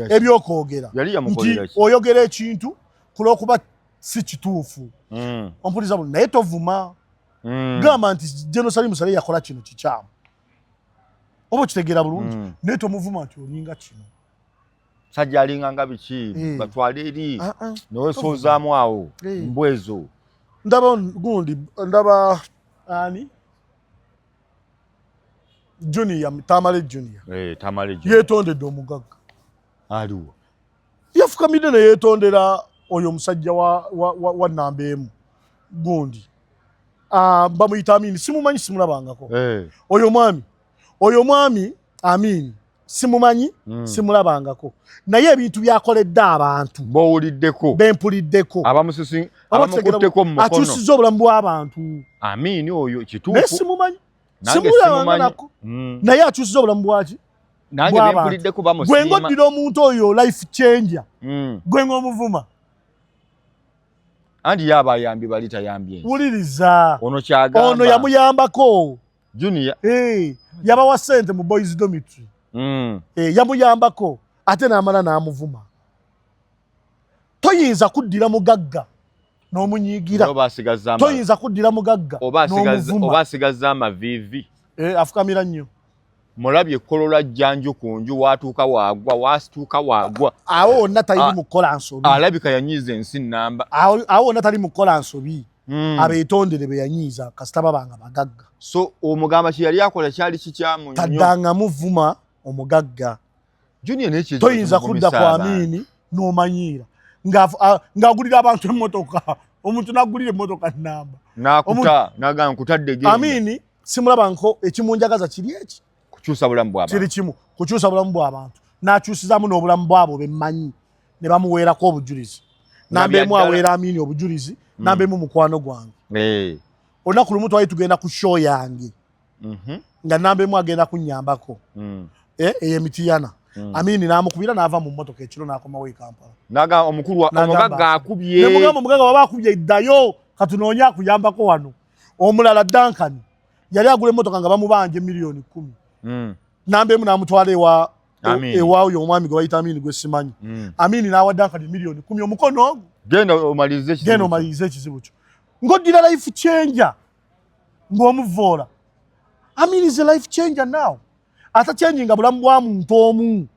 ebyokwogera nti oyogera ekintu kulw'okuba si kituufu. Ompuliza bulungi naye tovuma. Gamba nti General Salim Saleh yakola kino kikyamu. Oba okitegeera bulungi naye tomuvuma nti olinga kino. Sajja alinga nga biki batwale eri newesoozaamu awo mbwezo. Ndaba gundi ndaba ani Junior Tamale Junior. Tamale Junior. Yeetondedde omugagga. Aliwo. Yafukamidde ne yeetondera oyo omusajja wa namba emu gundi. Bamuyita Amini simumanyi simulabangako. Oyo mwami Amini simumanyi simulabangako. Naye ebintu byakoledde abantu. Bowuliddeko. Bempuliddeko. Abamukutteko mu mukono. Akyusizza obulamu bw'abantu. Amini oyo kituufu. Naye simumanyi. Simulabangako. Naye akyusizza obulamu bwaki? Nange bempuliddeko bamusiima. Gwe ng'oddira omuntu oyo life changer. Gwe ng'omuvuma. Anti yaba ayambye bali tayambye. Wuliriza. Ono kyagamba. Ono yamuyambako. Junior. Yabawa ssente mu boys dormitory. Yamuyambako ate n'amala n'amuvuma. Toyinza kuddira mugagga n'omunyiigira. Toyinza kuddira mugagga n'omuvuma. Oba asigazza amaviivi. Afukamira nnyo. Mulabye kolola jjanju ku nju watuuka waagwa wasituuka waagwa. Awo wonna tali mu kukola nsobi. Alabika yanyiiza ensi nnamba. Awo wonna tali mu kukola nsobi. Abeetondere be yanyiiza kasita babanga bagagga. So omugamba kye yali akola kyali kikyamu nnyo. Taddanga muvuma omugagga. Junior naye kye Toyinza kudda ku Amini n'omanyiira. Ng'agulira abantu emmotoka. Omuntu n'agulira emmotoka nnamba. N'akuta n'agamba nkutadde genda. Amini simulaba nko ekimunjagaza kiri eki. Kukyusa bulamu bw'abantu. Kiri kimu kukyusa bulamu bw'abantu. N'akyusizaamu n'obulamu bwabo be mmanyi ne bamuweerako obujulizi. Namba emu aweera Amini obujulizi, namba emu mukwano gwange. Olunaku lumu twali tugenda ku show yange. Nga namba emu agenda kunnyambako. Ey'emitiyana. Amini n'amukubira n'ava mu mmotoka ekiro n'akomawo e Kampala. N'agamba omukulu omugagga akubye. Ne mugamba omugagga waba akubye ddayo katunoonye akuyambako wano. Omulala Duncan yali agula emmotoka nga bamubanja miliyoni 10. Namba emu n'amutwala ewa Ewaawo omwami gwe bayita Amini gwe simanyi. Amini n'awa Duncan 10 million omukono ogwo. Genda omalirize ekizibu. Genda omalirize ekizibu kyo ng'oddira life changer ng'omuvoola. Amini is a life changer now, atachanginga bulamu bwa muntu omu,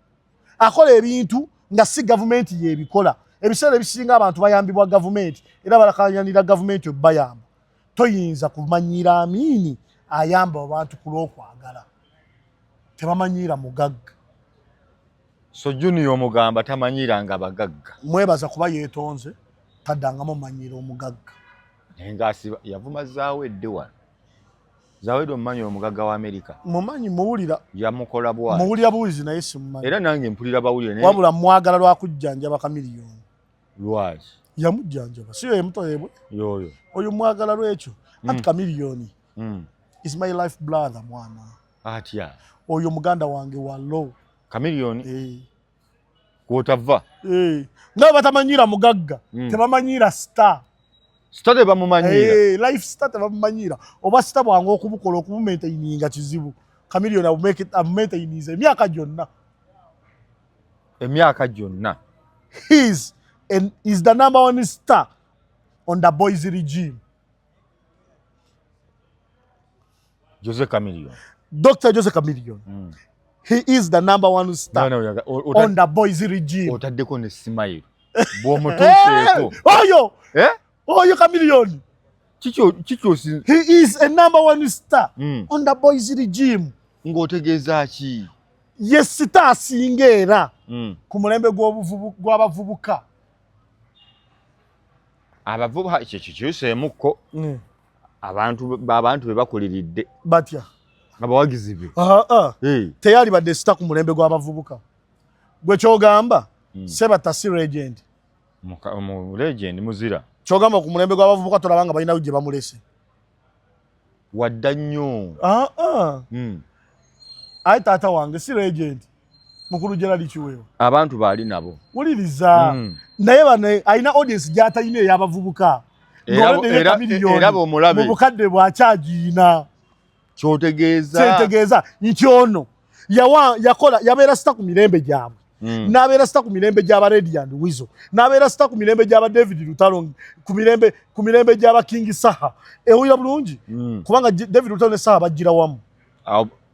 akola ebintu nga si gavumenti yebikola. Ebiseera ebisinga abantu bayambibwa gavumenti era balakayanira gavumenti obayamba. Toyinza kumanyira Amini ayamba abantu ku lw'okwagala, tebamanyiira mugagga. So Junior omugamba tamanyiranga bagagga? Mwebaza kuba yeetonze, taddangamu manyiira omugagga. Naye ngaasiba yavuma Zawedde wano. Zawedde omumanyi, omugagga wa Amerika? Mumanyi, muwulira. Yamukola bwati. Muwulira buwulizi naye simumanyi. Era nange mpulira bawulire naye. Wabula mwagala lwakujjanjaba Kamiliyoni. Lwaki? Yamujjanjaba, si yoyo mutoyebwe? Yoyo. Oyo mwagala lwekyo anti Kamiliyoni is my life brother, mwana. Atya? Oyo muganda wange wa low. Kamiliyoni? Eh. Kwotava. Eh. Nga batamanyira mugagga, tebamanyira star. Star tebamumanyiira. Eh, life star tebamumanyira, oba star bwange okubukola okubumaintaininga kizibu. Kamiliyoni abumaintaininze emyaka gyonna. Emyaka gyonna. He's and is the number one star on the boys regime. Jose Chameleone. Dr. Jose Chameleone. He is the number one star No, no, on the boys regime. Otaddeko ne smile bw'omutuuseeko. Oyo! Eh? Oyo Chameleone. Kikyo kikyosi. He is a number one star on the boys regime. Ng'otegeeza ki? Ye star asinga era ku mulembe gw'abavubuka. Abavubuka ekyo kikyuseemukko. Abantu be bakuliridde. Batya? Abawagizi be. Ah, ah. Hey. Teyali badde star ku mulembe gw'abavubuka. Gwe kyogamba Sebata si legend? Mu legend muzira. Kyogamba ku mulembe gw'abavubuka tolaba nga balinawo gye bamulese? Wadda nnyo. Ah, ah. Aye taata wange si legend, mukulu Gerald Kiweewa? Abantu baali nabo. Wuliriza. Naye bano alina audience gy'atalina ey'abavubuka. Era bw'omulabe. Mu bukadde bwakyagiina. Kyotegeeza? Kyentegeeza nti ono yakola yabeera star ku mirembe gyabwe, n'abeera star ku mirembe gy'aba Radio and Weasel, n'abeera star ku mirembe gy'aba David Lutalo, ku mirembe gy'aba King Saha. Ewulira bulungi? Kubanga David Lutalo ne Saha bajjira wamu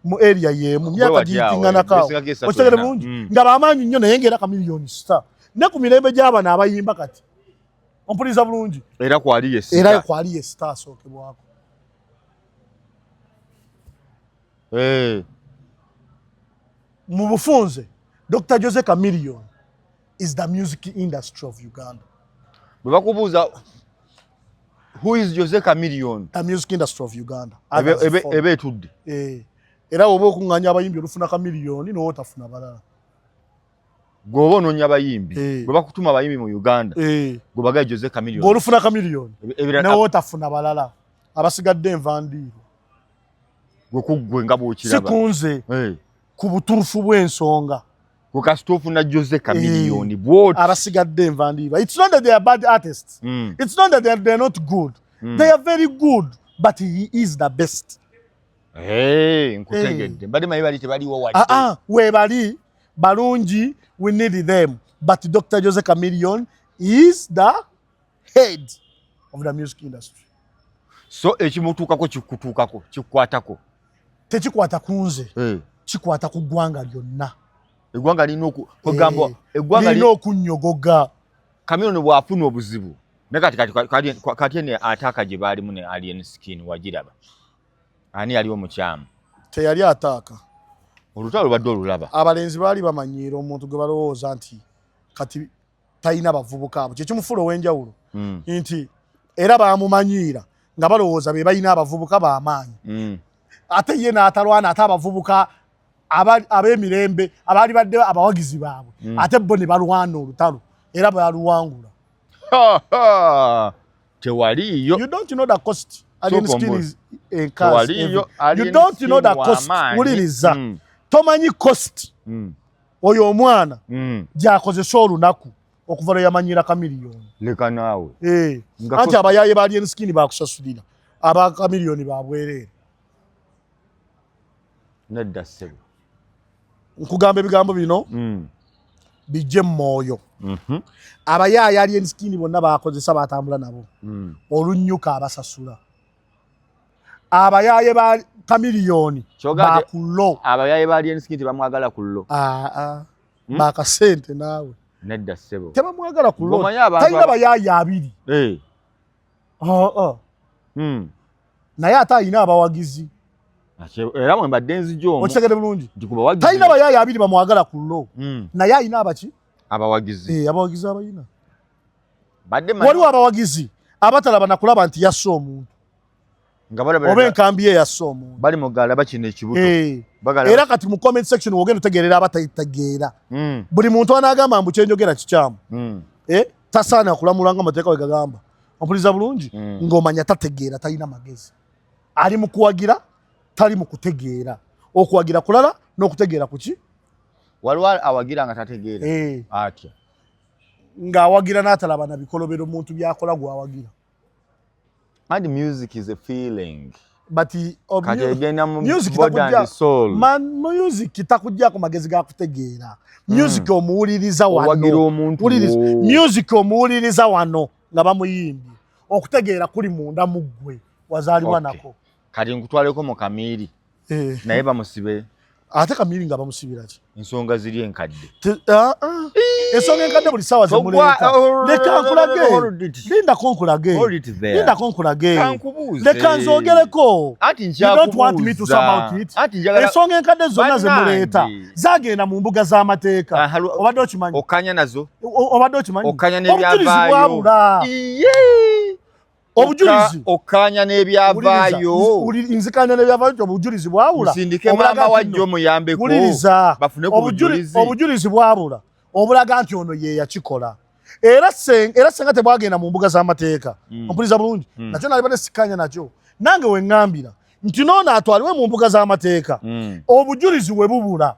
mu area yemu, myaka Bwe watya awo, giyitinganako awo. ebisinga esatu Okitegere ena. bulungi? Nga bamaanyi nnyo, naye ng'era Kamiliyoni star ne ku mirembe gy'abano abayimba kati. Ompuliza bulungi? Era kwali ye Era star. kwali ye star asookebwako. Eh. Mu bufunze, Dr. Jose Chameleone is the music industry of Uganda. Bwe bakubuuza who is Jose Chameleone, The music industry of Uganda. Others follow. Eba etudde. Eh, era oba okuŋŋaanya abayimbi olufuna Chameleone n'otafuna balala. Gweoba onoonya abayimbi, Eh. bwe bakutuma abayimbi mu Uganda, Eh, gwe bagaye Jose Chameleone. Bw'olufuna Chameleone n'otafuna balala, abasigadde enva ndiirwa. Gwe kuggwe nga Si bw'okiraba. kunze, Eh. ku butuufu bw'ensonga. Gwe kasita ofuna Jose Chameleone Eh. bw'oti. Abasigadde enva ndiirwa. It's not that they are bad artists. It's not that they are not good. They are very good, but he is the best. Hey, nkutegedde. Mbadde manyi bali tebaliwo wadde. Ah, ah, webali balungi, we need them, but Dr. Jose Chameleone is the head of the music industry. So ekimutuukako kikutuukako, kikukwatako. Tekikwata ku nze, Eh. kikwata ku ggwanga lyonna. Eggwanga lirina kwegamba Eh, eggwanga lirina okunnyogoga. Chameleone bw'afuna obuzibu ne kati ene attack gye baalimu ne Alien Skin, wagiraba? Ani yali omukyamu? Teyali attack. Olutalo lubadde olulaba. Abalenzi baali bamanyiira omuntu gwe balowooza nti kati talina bavubuka abo, kyekimufuula ow'enjawulo, nti era bamumanyiira nga balowooza be balina abavubuka b'amaanyi, ate ye n'atalwana, ate abavubuka ab'emirembe abaali badde abawagizi baabwe, ate bo ne balwana olutalo era baluwangula. Ha, ha. Tewaliiyo. You don't know the cost Alien Sooka Skin ombuuze. is incurs Tewaliiyo. You don't know the cost. Wuliriza, tomanyi cost oyo omwana gy'akozesa olunaku okuva lwe yamanyira Kamiliyoni. Leka naawe. Eh, Nga anti abayaaye ba Alien Skin bakusasulira, aba Kamiliyoni babwereere. Nedda ssebo. Nkugamba ebigambo bino bijje mu mwoyo. Abayaaye Alien Skin bonna bakozesa, batambula nabo. Olunyuka abasasula abayaaye ba Chameleone Kyogamba bakulo. Abayaaye ba Alien Skin tebamwagala ku lo. Aa, bakasente naawe. Nedda ssebo. Tebamwagala ku lo. Ng'omanyi abantu Talina bayaaye abiri. Aa. Naye ate alina abawagizi. Era mwe mbadde nzija omwo. Okitegedde bulungi? Nti ku bawagizi. Talina bayaaye abiri bamwagala ku lo, naye alina abaki? Abawagizi. Eh, abawagizi abayina. Badde manyi Waliwo abawagizi abatalaba nakulaba nti yasse omuntu nga balaba oba enkambi ye yasse omuntu. Bali mu galaba kino ekibuto. Eh. Bagala Era kati mu comment section wogenda otegeerera abatategeera. Buli muntu anaagamba mbu kyenjogera kikyamu, eh, tasaana kulamulwa nga amateeka we gagamba. Ompuliza bulungi? Ng'omanya tategeera, talina magezi, ali mu kuwagira, tali mu kutegeera. Okuwagira kulala n'okutegeera kuki? Waliwo awagira nga tategeera. Eh, atya? Ng'awagira n'atalaba na bikolobero muntu byakola gwawagira. And music is a feeling. But Kati egenda mu music body and soul. Man, music takujjako magezi ga kutegeera. Music omuwuliriza Owagira wano. omuntu Wuliriza. wo. Music omuwuliriza wano nga bamuyimbye, okutegeera kuli munda mu ggwe wazaalibwa nako. Kati nkutwaleko mu Kamiiri. Eh, Naye bamusibe. Ate Kamiiri nga bamusibira ki? Ensonga ziri enkadde. Ah, ah. Ensonga enkadde buli ssaawa zemuleeta. Leka nkulage. Hold it. Lindako nkulage. Hold it there. Lindako nkulage. Kankubuuze. Leka nzogereko. Anti You don't want me to sum out it. Anti njagala Ensonga enkadde zonna Bannange. zemuleeta zagenda mu mbuga z'amateeka. Ah, Obadde okimanyi? Okanya nazo. Obadde okimanyi? Okanya Obujulizi n'ebyavaayo. bwabula. Iye. Obujulizi. Okanya n'ebyavaayo. Nzikanya n'ebyavaayo nti obujulizi bwawula. Musindike Obulaga maama nti wajja nno- omuyambeko. Wuliriza. Bafune ku bujulizi. Obujulizi bwabula obulaga nti ono ye yakikola. Era senga tebwagenda mu mbuga z'amateeka. Ompuliza bulungi? Nakyo nalibadde sikkanya nakyo, nange we ŋŋambira nti noono atwaliwe mu mbuga z'amateeka. Obujulizi we bubula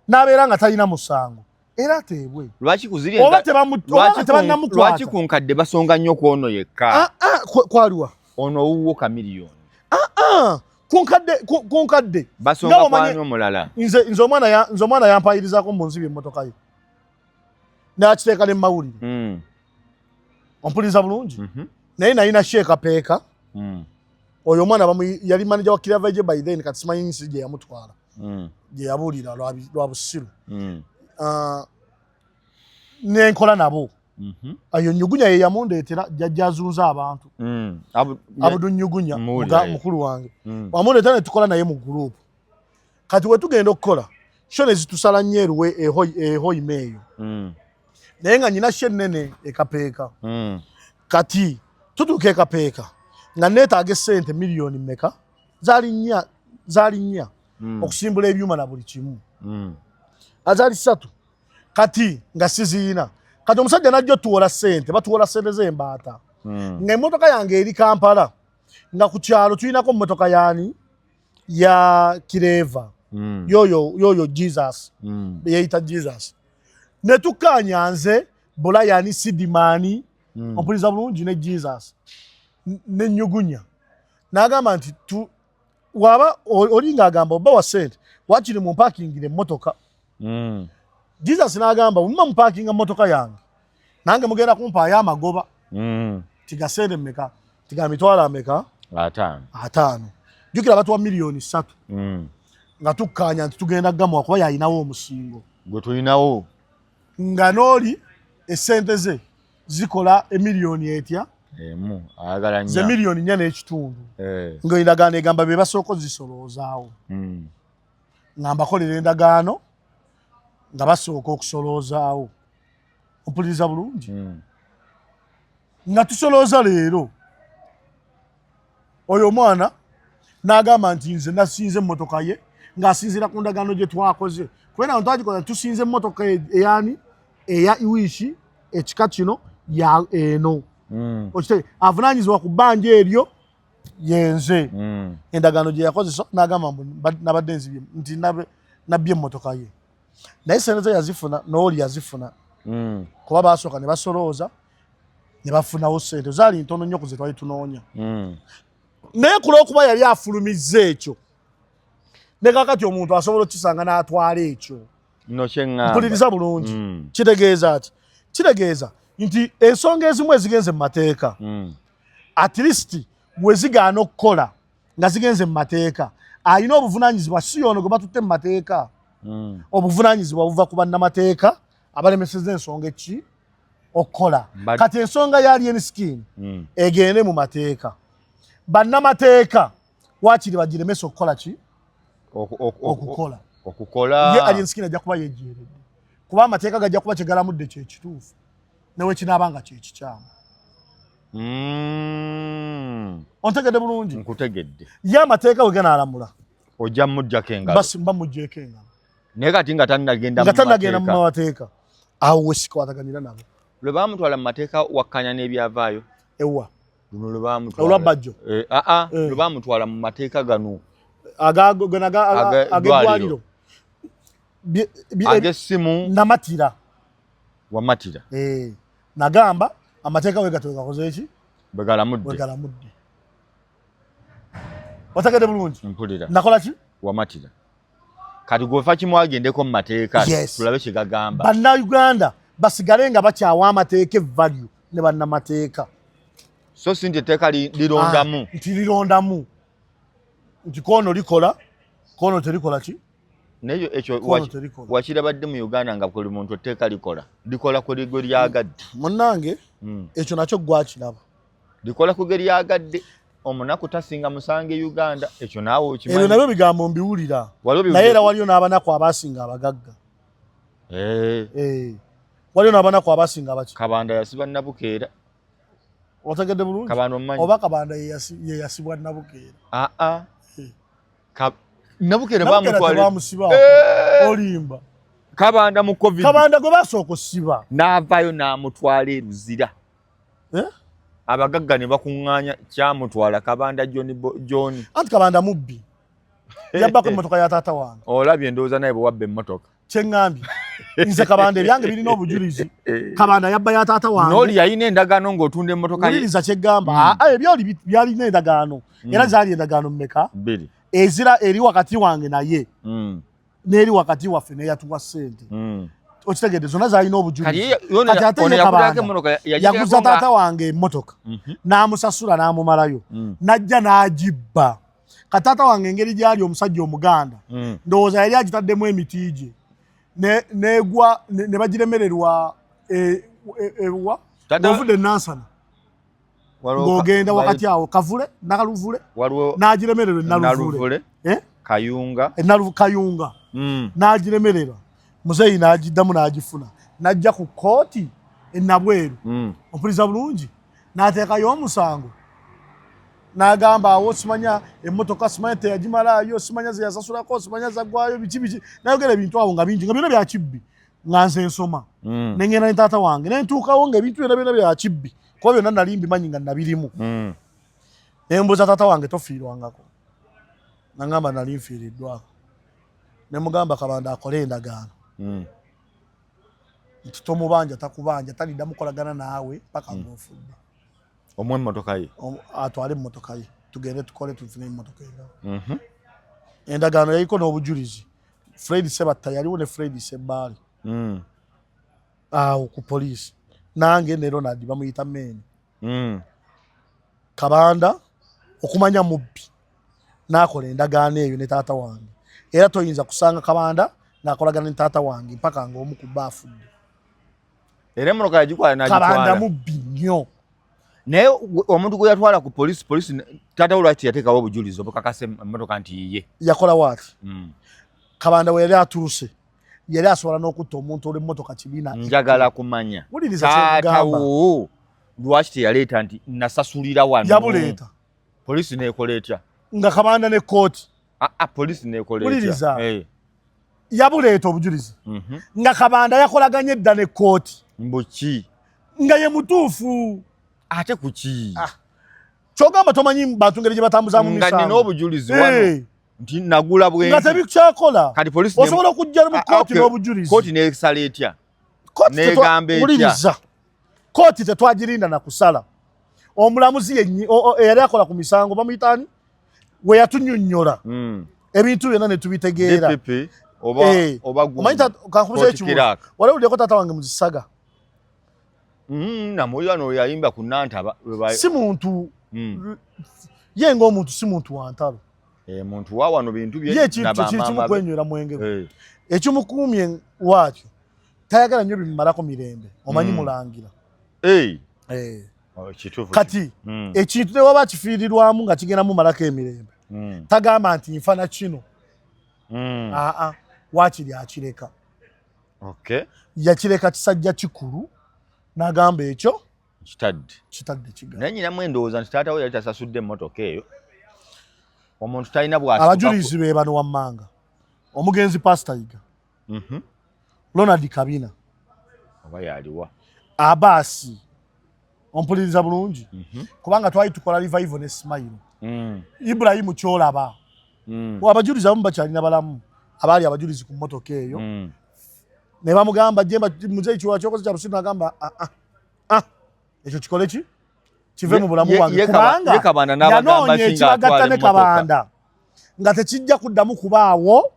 n'abeera nga talina musango, era ateebwe. Lwaki kuziri Oba oba nga tebannamukwata. Lwaki ku nkadde basonga nnyo ku ono yekka? Ah, ah, kwaliwa? Ono owuwo Chameleone. Ah, kunkadde kunkadde Basonga Nga omanyi- kwani omulala? Nze omwana yampayirizako mu nzibi emmotoka ye nakiteeka ne mawulire. Ompuliza bulungi? Mhm. Naye nalina sheeka peeka. Oyo omwana yali manager wa Kiravage by then, kati simanyi nsi gye yamutwala, gye yabuulira lwa busiru. Ah, nenkola nabo. Ayo Nyugunya ye yamundeetera, jjajja azunza abantu. Abudu Nyugunya. Muwulira, ye. Mukulu wange wamundeetera ne tukola naye mu group. Kati we tugenda okukola show ne zitusala nnyo eruwe ehoima eyo, naye nga nyina show ennene ekapeeka. Kati tutuuka ekapeeka nga neetaaga essente miliyoni mmeka, zaali nnya, zaali nnya, okusimbula ebyuma na buli kimu. Azaali ssatu, kati nga siziyina. Kati omusajja najja otuwola ssente, batuwola ssente z'embaata. Nga emmotoka yange eri Kampala, nga ku kyalo tulinako emmotoka yaani ya Kireeva. Yoyo Jesus yeyita Jesus, ne tukkaanya nze, Bulayani, Sidimaani. Ompuliza bulungi? Ne Jesus ne Nyugunya n'agamba nti waba oli ng'agamba oba wa ssente wakiri mumpakingira emmotoka. Jesus n'agamba bwemuma mupakinga mmotoka yange, nange mugenda kumpaayo amagoba. Tigasente mmeka? Tiga mitwalo ameka? 50. 50. Jjukira batuwa miliyoni 3. Nga tukkaanya nti tugenda gamuwa kuba yalinawo omusingo. Gwe tulinawo. Nga n'oli essente ze zikola emiliyoni etya? Emu ayagala Ze nnya. 4.5 miliyoni. Eh. Nga endagaano egamba be basooka ozisoloozaawo. Nga mbakolera endagaano nga basooka okusoloozaawo. Ompuliriza bulungi? Nga tusolooza leero, oyo omwana n'agamba nti nze nasinze emmotoka ye, ng'asinziira ku ndagaano gye twakoze, kubera nga twagikola tusinze emmotoka eyani eya iwishi ekika kino ya eno. Okitegeera? Avunaanyizibwa ku bbanja eryo yenze. Endagaano gye yakozesa n'agamba mbu nabadde nzibye nti nabbye emmotoka ye, naye sente ze yazifuna n'oli yazifuna. Kuba basooka ne basolooza ne bafunawo sente, zaali ntono nnyo ku ze twali tunoonya. Naye ku lw'okuba yali afulumizza ekyo, Ne kakati omuntu asobola okukisanga n'atwala ekyo. No kyeŋŋamba. Mpuliriza bulungi. Kitegeeza ki? Kitegeeza nti ensonga ezimu ezigenze mu mateeka, at least bwe zigaana okukola nga zigenze mu mateeka, alina obuvunaanyizibwa si yono gwe batutte mu mateeka. Obuvunaanyizibwa buva ku bannamateeka abalemeseza ensonga eki okukola. Kati ensonga ya Alien Skin egende mu mateeka, bannamateeka waakiri bagiremesa okukola ki? Okukola. Okukola. Ye Alien Skin ajja kuba yejeeredde, kuba amateeka gajja kuba kyegalamudde kyekituufu newe kinaaba nga kyekikyamu. Ontegedde bulungi? Nkutegedde. Ye amateeka we ganaalamula, ojja muggyako engalo. Basi mba muggyeko engalo. Naye kati nga tannagenda nga mu tannagenda mu mateeka. mateeka, awo we sikwataganira nabo. Lwe baamutwala mu mateeka, wakkanya n'ebyavaayo? Ewa? Luno lwe baamutwala. Olwa Bajjo? Eh, aa. Eh. Lwe baamutwala mu mateeka gano Ag'eddwaliro. Ag'essimu. Namatira. Wamatira? Eh, nagamba amateeka we gato gakoze eki? Bwe galamudde. We galamudde. Otegedde bulungi? Mpulira. Nakola ki? Wamatira. Kati gwefa kimu agendeko mu mateeka. Yes. Tulabe kye gagamba. Bannayuganda basigale nga bakyawa amateeka evalue ne bannamateeka. So si nti etteeka lirondamu. Ah, nti lirondamu nti kono likola, kono terikola ki. Naye ekyo Kono terikola. Wakirabadde mu Uganda nga buli muntu etteeka likola ku gwe lyagadde? Munnange, ekyo nakyo gwakiraba. Likola ku gwe lyagadde, omunaku tasinga musange Uganda, ekyo naawe Ebyo okimanyi. nabyo bigambo mbiwulira. Waliwo Naye era waliyo n'abanaku abasinga abagagga. Eh, Eh, waliyo n'abanaku abasinga abaki. Kabanda yasiba Nabukeera. Otegedde bulungi? Kabanda omumanyi? Oba Kabanda ye yasibwa Nabukeera? Aa. Eh. Nabukeera Nabukeera bamutwala. tebamusibaako. Eh! Olimba. Kabanda mu COVID. Kabanda gwe basooka osiba. N'avaayo n'amutwala e Luzira. Eh? Abagagga ne bakuŋŋaanya kyamutwala Kabanda John John. Anti Kabanda mubbi, yabbako emmotoka ya taata wange. Olabye, ndowooza naye bwe wabba emmotoka. Kyeŋŋambye nze, Kabanda ebyange birina obujulizi. Kabanda yabba ya taata wange. N'oli yalina endagaano ng'otunda emmotoka ye. Wuliriza kyeggamba. Aa, ebyoli byalina endagaano, era zaali endagaano mmeka? Bbiri. Ezira eri wakati wange naye n'eri wakati waffe neyatuwa ssente. Okitegedde? Zonna zalina Kati obujulizi. ono Kati ate ye yakugulako Kabanda emmotoka, yaguza yagirako taata wange emmotoka, n'amusasula n'amumalayo, n'ajja n'agibba. Kati taata wange engeri gyali omusajja omuganda, ndowooza yali agitaddemu emiti gye negwa ne bagiremererwa ewa ovudde Nansana ng'ogenda wakati awo Kavule, Nakaluvule, Waliwo n'agiremererwa Enaluvule. Naluvule. Eh? Kayunga. Kayunga. N'agiremererwa, muzeeyi n'agiddamu n'agifuna, n'ajja ku kooti enabweru. Ompuliriza bulungi? N'ateekayo omusango n'agamba awo simanya emmotoka, simanya teyagimalaayo, simanya zeyasasulako, simanya zaggwayo, biki biki, nayogera ebintu awo nga bingi nga byonna bya kibbi. Nga nze nsoma, nengenda ne taata wange nentuukawo nga ebintu byonna byonna bya kibbi, kuba byonna nali mbimanyi nga nabirimu. Nembuuza taata wange, "Tofiirwangako?" Nangamba, "Nali nfiiriddwako." Nemugamba Kabanda akole endagaano nti tomubanja, takubanja, talidda mukolagana naawe paka ng'ofudde. Omuwa emmotoka ye. Atwale emmotoka ye, tugende tukole tufune emmotoka endala. Endagaano yaliko n'obujulizi, Fred Sebatta yaliwo ne Fred Sebbaali awo ku poliisi, nange ne Ronald bamuyita Meeni. Kabanda okumanya mubbi n'akola endagaano eyo ne taata wange, era toyinza kusanga Kabanda ng'akolagana ne taata wange mpaka ng'omu ku bba afudde. Era emmotoka yagikwala Kabanda n'agitwala. mubbi nnyo. Naye omuntu gwe yatwala ku poliisi, poliisi taata we lwaki teyateekawo obujulizi obukakasa emmotoka nti yiye? Yakola waati? Kabanda we yali atuuse yali asobola n'okutta omuntu olw'emmotoka kibiina. Njagala kumanya, Wuliriza taata kyekugamba. wo lwaki teyaleeta nti nasasulira wano? Yabuleeta. Poliisi nekola etya? Nga Kabanda ne kooti. Ah, ah, poliisi nekola etya? Wuliriza. Eh. Yabuleeta obujulizi nga Kabanda yakolaganye edda ne kooti. Mbuki? Nga ye mutuufu. Ate kuki? Ah, kyogamba tomanyi bantu ngeri gye batambuzaamu Nga nina misango. obujulizi wano nti nagula Nga bwenzi. tebikyakola. Kati poliisi Osobola okujja mu Ah, kooti okay. n'obujulizi. Kooti nesala etya? Kooti Negamba etya? Wuliriza, kooti tetwagirinda na kusala. Omulamuzi yenyi eyali akola ku misango bamuyitaani we yatunyonnyola. Ebintu byonna ne tubitegeera. DPP oba Eh, oba gundi. Omanyi kankubuza Court ekibuuzo. clerk. Wali owuliddeko taata wange mu zisaga? Namuwulira n'oyo yayimba ku Nantaba lwe ba- Si muntu ye ng'omuntu si muntu wa ntalo. Eh, muntu wa wano bintu bye Ye ekintu na kye kiri bamaama kimu be. kwenywera mwenge gwe. Eh, Ekimukuumye waakyo tayagala nnyo bimumalako mirembe, omanyi mulangira. Eh. Eh. Oh, kituufu. Kati ekintu ne waba kifiirirwamu nga kigenda mumalako emirembe, tagamba nti nfa na kino. Aa, waakiri akireka. Okay. Yakireka kisajja kikulu n'agamba ekyo Kitadde. Kitadde kigala. Naye nyinamu endowooza nti taata we yali tasasudde emmotoka eyo. Omuntu talina bw'asituka Abajulizi be bano wammanga: omugenzi Pasita Yiga, Ronald Kabina, Oba yaliwa. Abaasi, ompuliriza bulungi, kubanga twali tukola revival ne Smile, Ibrahimu Kyolaba. Abajulizi abamu bakyalina balamu, abaali abajulizi ku mmotoka eyo. Ne bamugamba, Jemba muzeeyi kiwa kyokoze kya busiru, n'agamba, "Ah, ah, ah, ekyo kikole ki kive mu bulamu bwange," kubanga Ye Kabanda n'abagamba yanoonya ki ekibagatta ng'atwala ne emmotoka? Kabanda nga tekijja kuddamu kubaawo,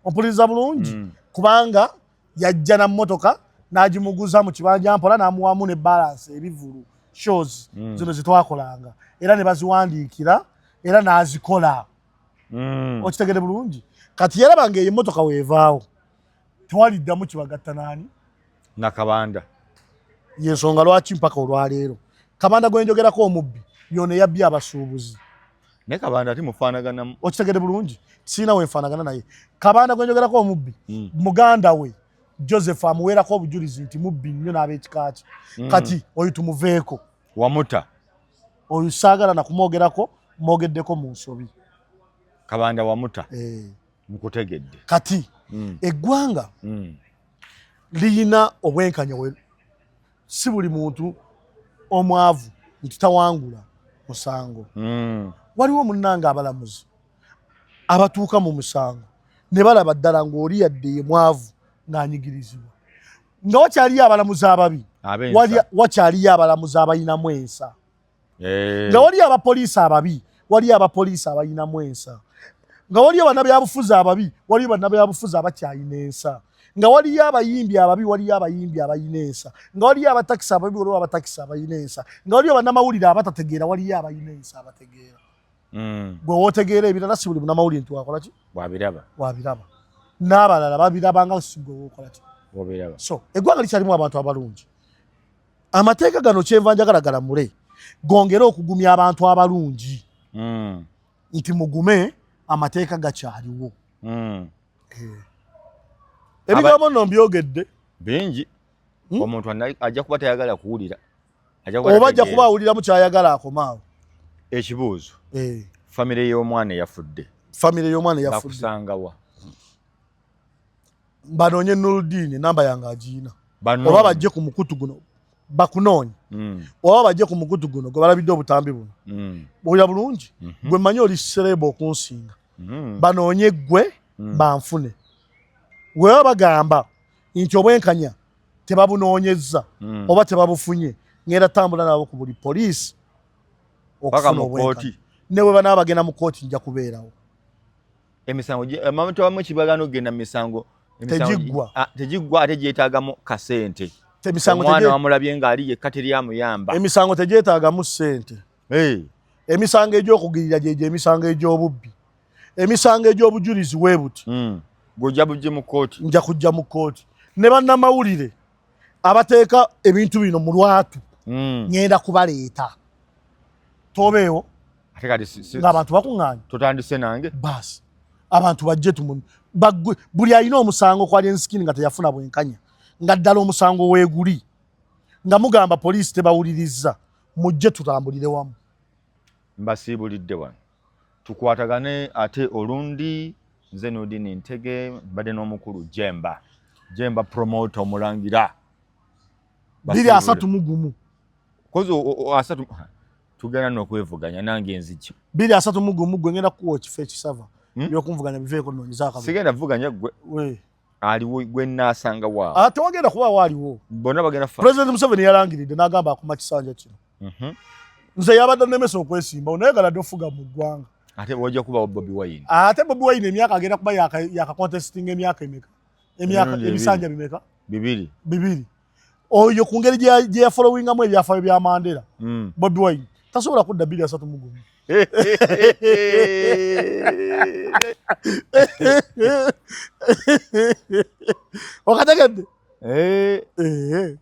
ompuliriza bulungi, kubanga yajja na mmotoka n'agimuguza mu kibanja mpola, n'amuwamu ne balance ebivulu shows zino zetwakolanga, era ne baziwandiikira era n'azikola. Okitegere bulungi, kati yaraba nga eyo emmotoka weevaawo tewaliddamu kibagatta naani? Nakabanda. Yensonga lwaki mpaka olwaleero Kabanda gwenjogerako omubbi yono eyabbye abasuubuzi. Naye Kabanda ate mufaanaganamu. Okitegere bulungi, siina wenfaanagana naye. Kabanda gwenjogerako omubbi, muganda we Joseph amuweerako obujulizi nti mubbi nnyo n'ab'ekika kye. Kati oyo tumuveeko. Wamuta. Oyo saagala nakumwogerako, mwogeddeko mu nsobi. Kabanda wamuta. Eh. Nkutegedde. Kati eggwanga liyina obwenkanya, we si buli muntu omwavu nti tawangula musango. Waliwo munnanga abalamuzi abatuuka mu musango ne balaba ddala ng'oli yadde ye mwavu ng'anyigirizibwa, nga wakyaliyo abalamuzi ababi, Ab'ensa. Wakyaliyo abalamuzi abalinamu ensa, Eh. nga waliyo abapoliisi ababi, waliyo abapoliisi abalinamu ensa, nga waliyo bannabyabufuzi ababi, waliyo bannabyabufuzi abakyalina ensa, nga waliyo abayimbi ababi, waliyo abayimbi abalina ensa, nga waliyo abatakisi ababi, waliwo abatakisi abalina ensa, nga waliyo bannamawulire abatategeera, waliyo abalina ensa abategeera. Gwe wootegeera ebirala, si buli munnamawulire nti wakola ki? Bwabiraba. Wabiraba, n'abalala babiraba nga si gwe wookola ki? Bwabiraba. So eggwanga likyalimu abantu abalungi. Amateeka gano kyenva njagala galamule gongere okugumya abantu abalungi nti mugume, amateeka gakyaliwo. Ebigambo nno mbyogedde. Bingi. Omuntu ajja kuba tayagala kuwulira. Ajja kuba Oba ajja tategeera. kuba awuliramu kyayagala akomaawo. Ekibuuzo. Eh. Famire y'omwana eyafudde. Famire y'omwana eyafudde. Bakusangawa? Banoonye Nuludini, enamba yange agiina. Banoonye. Oba bajje ku mukutu guno bakunoonye, oba bajje ku mukutu guno gwe balabidde obutambi buno. Owulira bulungi, gwe mmanyi oli celeb okunsinga. Banoonye ggwe banfune. Weba bagamba nti obwenkanya tebabunoonyezza oba tebabufunye, ngenda tambula nabo ku buli poliisi Paka okufuna mu obwenkanya. kkooti. Ne bwe banaaba bagenda mu kooti nja kubeerawo. Emisango abantu abamu ekibagaana okugenda mu misango, emisango Tegiggwa. Ah, tegiggwa ate gyetaagamu kasente. Emisango Omwana wamulabye ng'ali yekka teri amuyamba. Emisango tegyetaagamu ssente. Hey. Emisango egy'okugirira gyegyo emisango egy'obubbi, emisango egy'obujulizi weebuti. Gw'ojja bujje mu kkooti. Nja kujja mu kkooti ne bannamawulire abateeka ebintu bino mu lwatu. Ŋŋenda kubaleeta tobeewo Ate kati ng'abantu bakuŋŋaanye. Totandise nange. Baasi abantu bajje tumu baggwe buli alina omusango kwa Alien Skin nga teyafuna bwenkanya, nga ddala omusango weeguli, nga mugamba poliisi tebawulirizza, mujje tutambulire wamu. Mbasiibulidde wano, tukwatagane ate olundi. Nze Nudini Ntege, mbadde n'omukulu Jemba, Jemba promoter omulangira. 2031. Kozi asatu tugenda n'okwevuganya nange nzija. 2031, gwe ngenda kukuwa ekifo ekisava. Byokunvuganya biveeko, noonyeza akalulu. Sigenda vuganya gwe. We. Aliwo gwe nnaasanga waawo. Ah, tewagenda kubaawo aliwo. Bonna bagenda fa. President Museveni yalangiridde n'agamba akuma kisanja kino. Nze yabadde nnemesa okwesimbawo, naye galadde ofuga mu ggwanga. Ate wajja kubawo Bobi Wine. Ate Bobi Wine emyaka agenda kuba yakacontestinga emyaka emeka, emyaka Emirundi ebisanja bimeka? Bibiri. Bibiri. Oyo ku ngeri gye yafollowingamu ebyafaayo bya Mandela, Bobi Wine tasobola kudda 2031. Okategedde? Eh. Eh.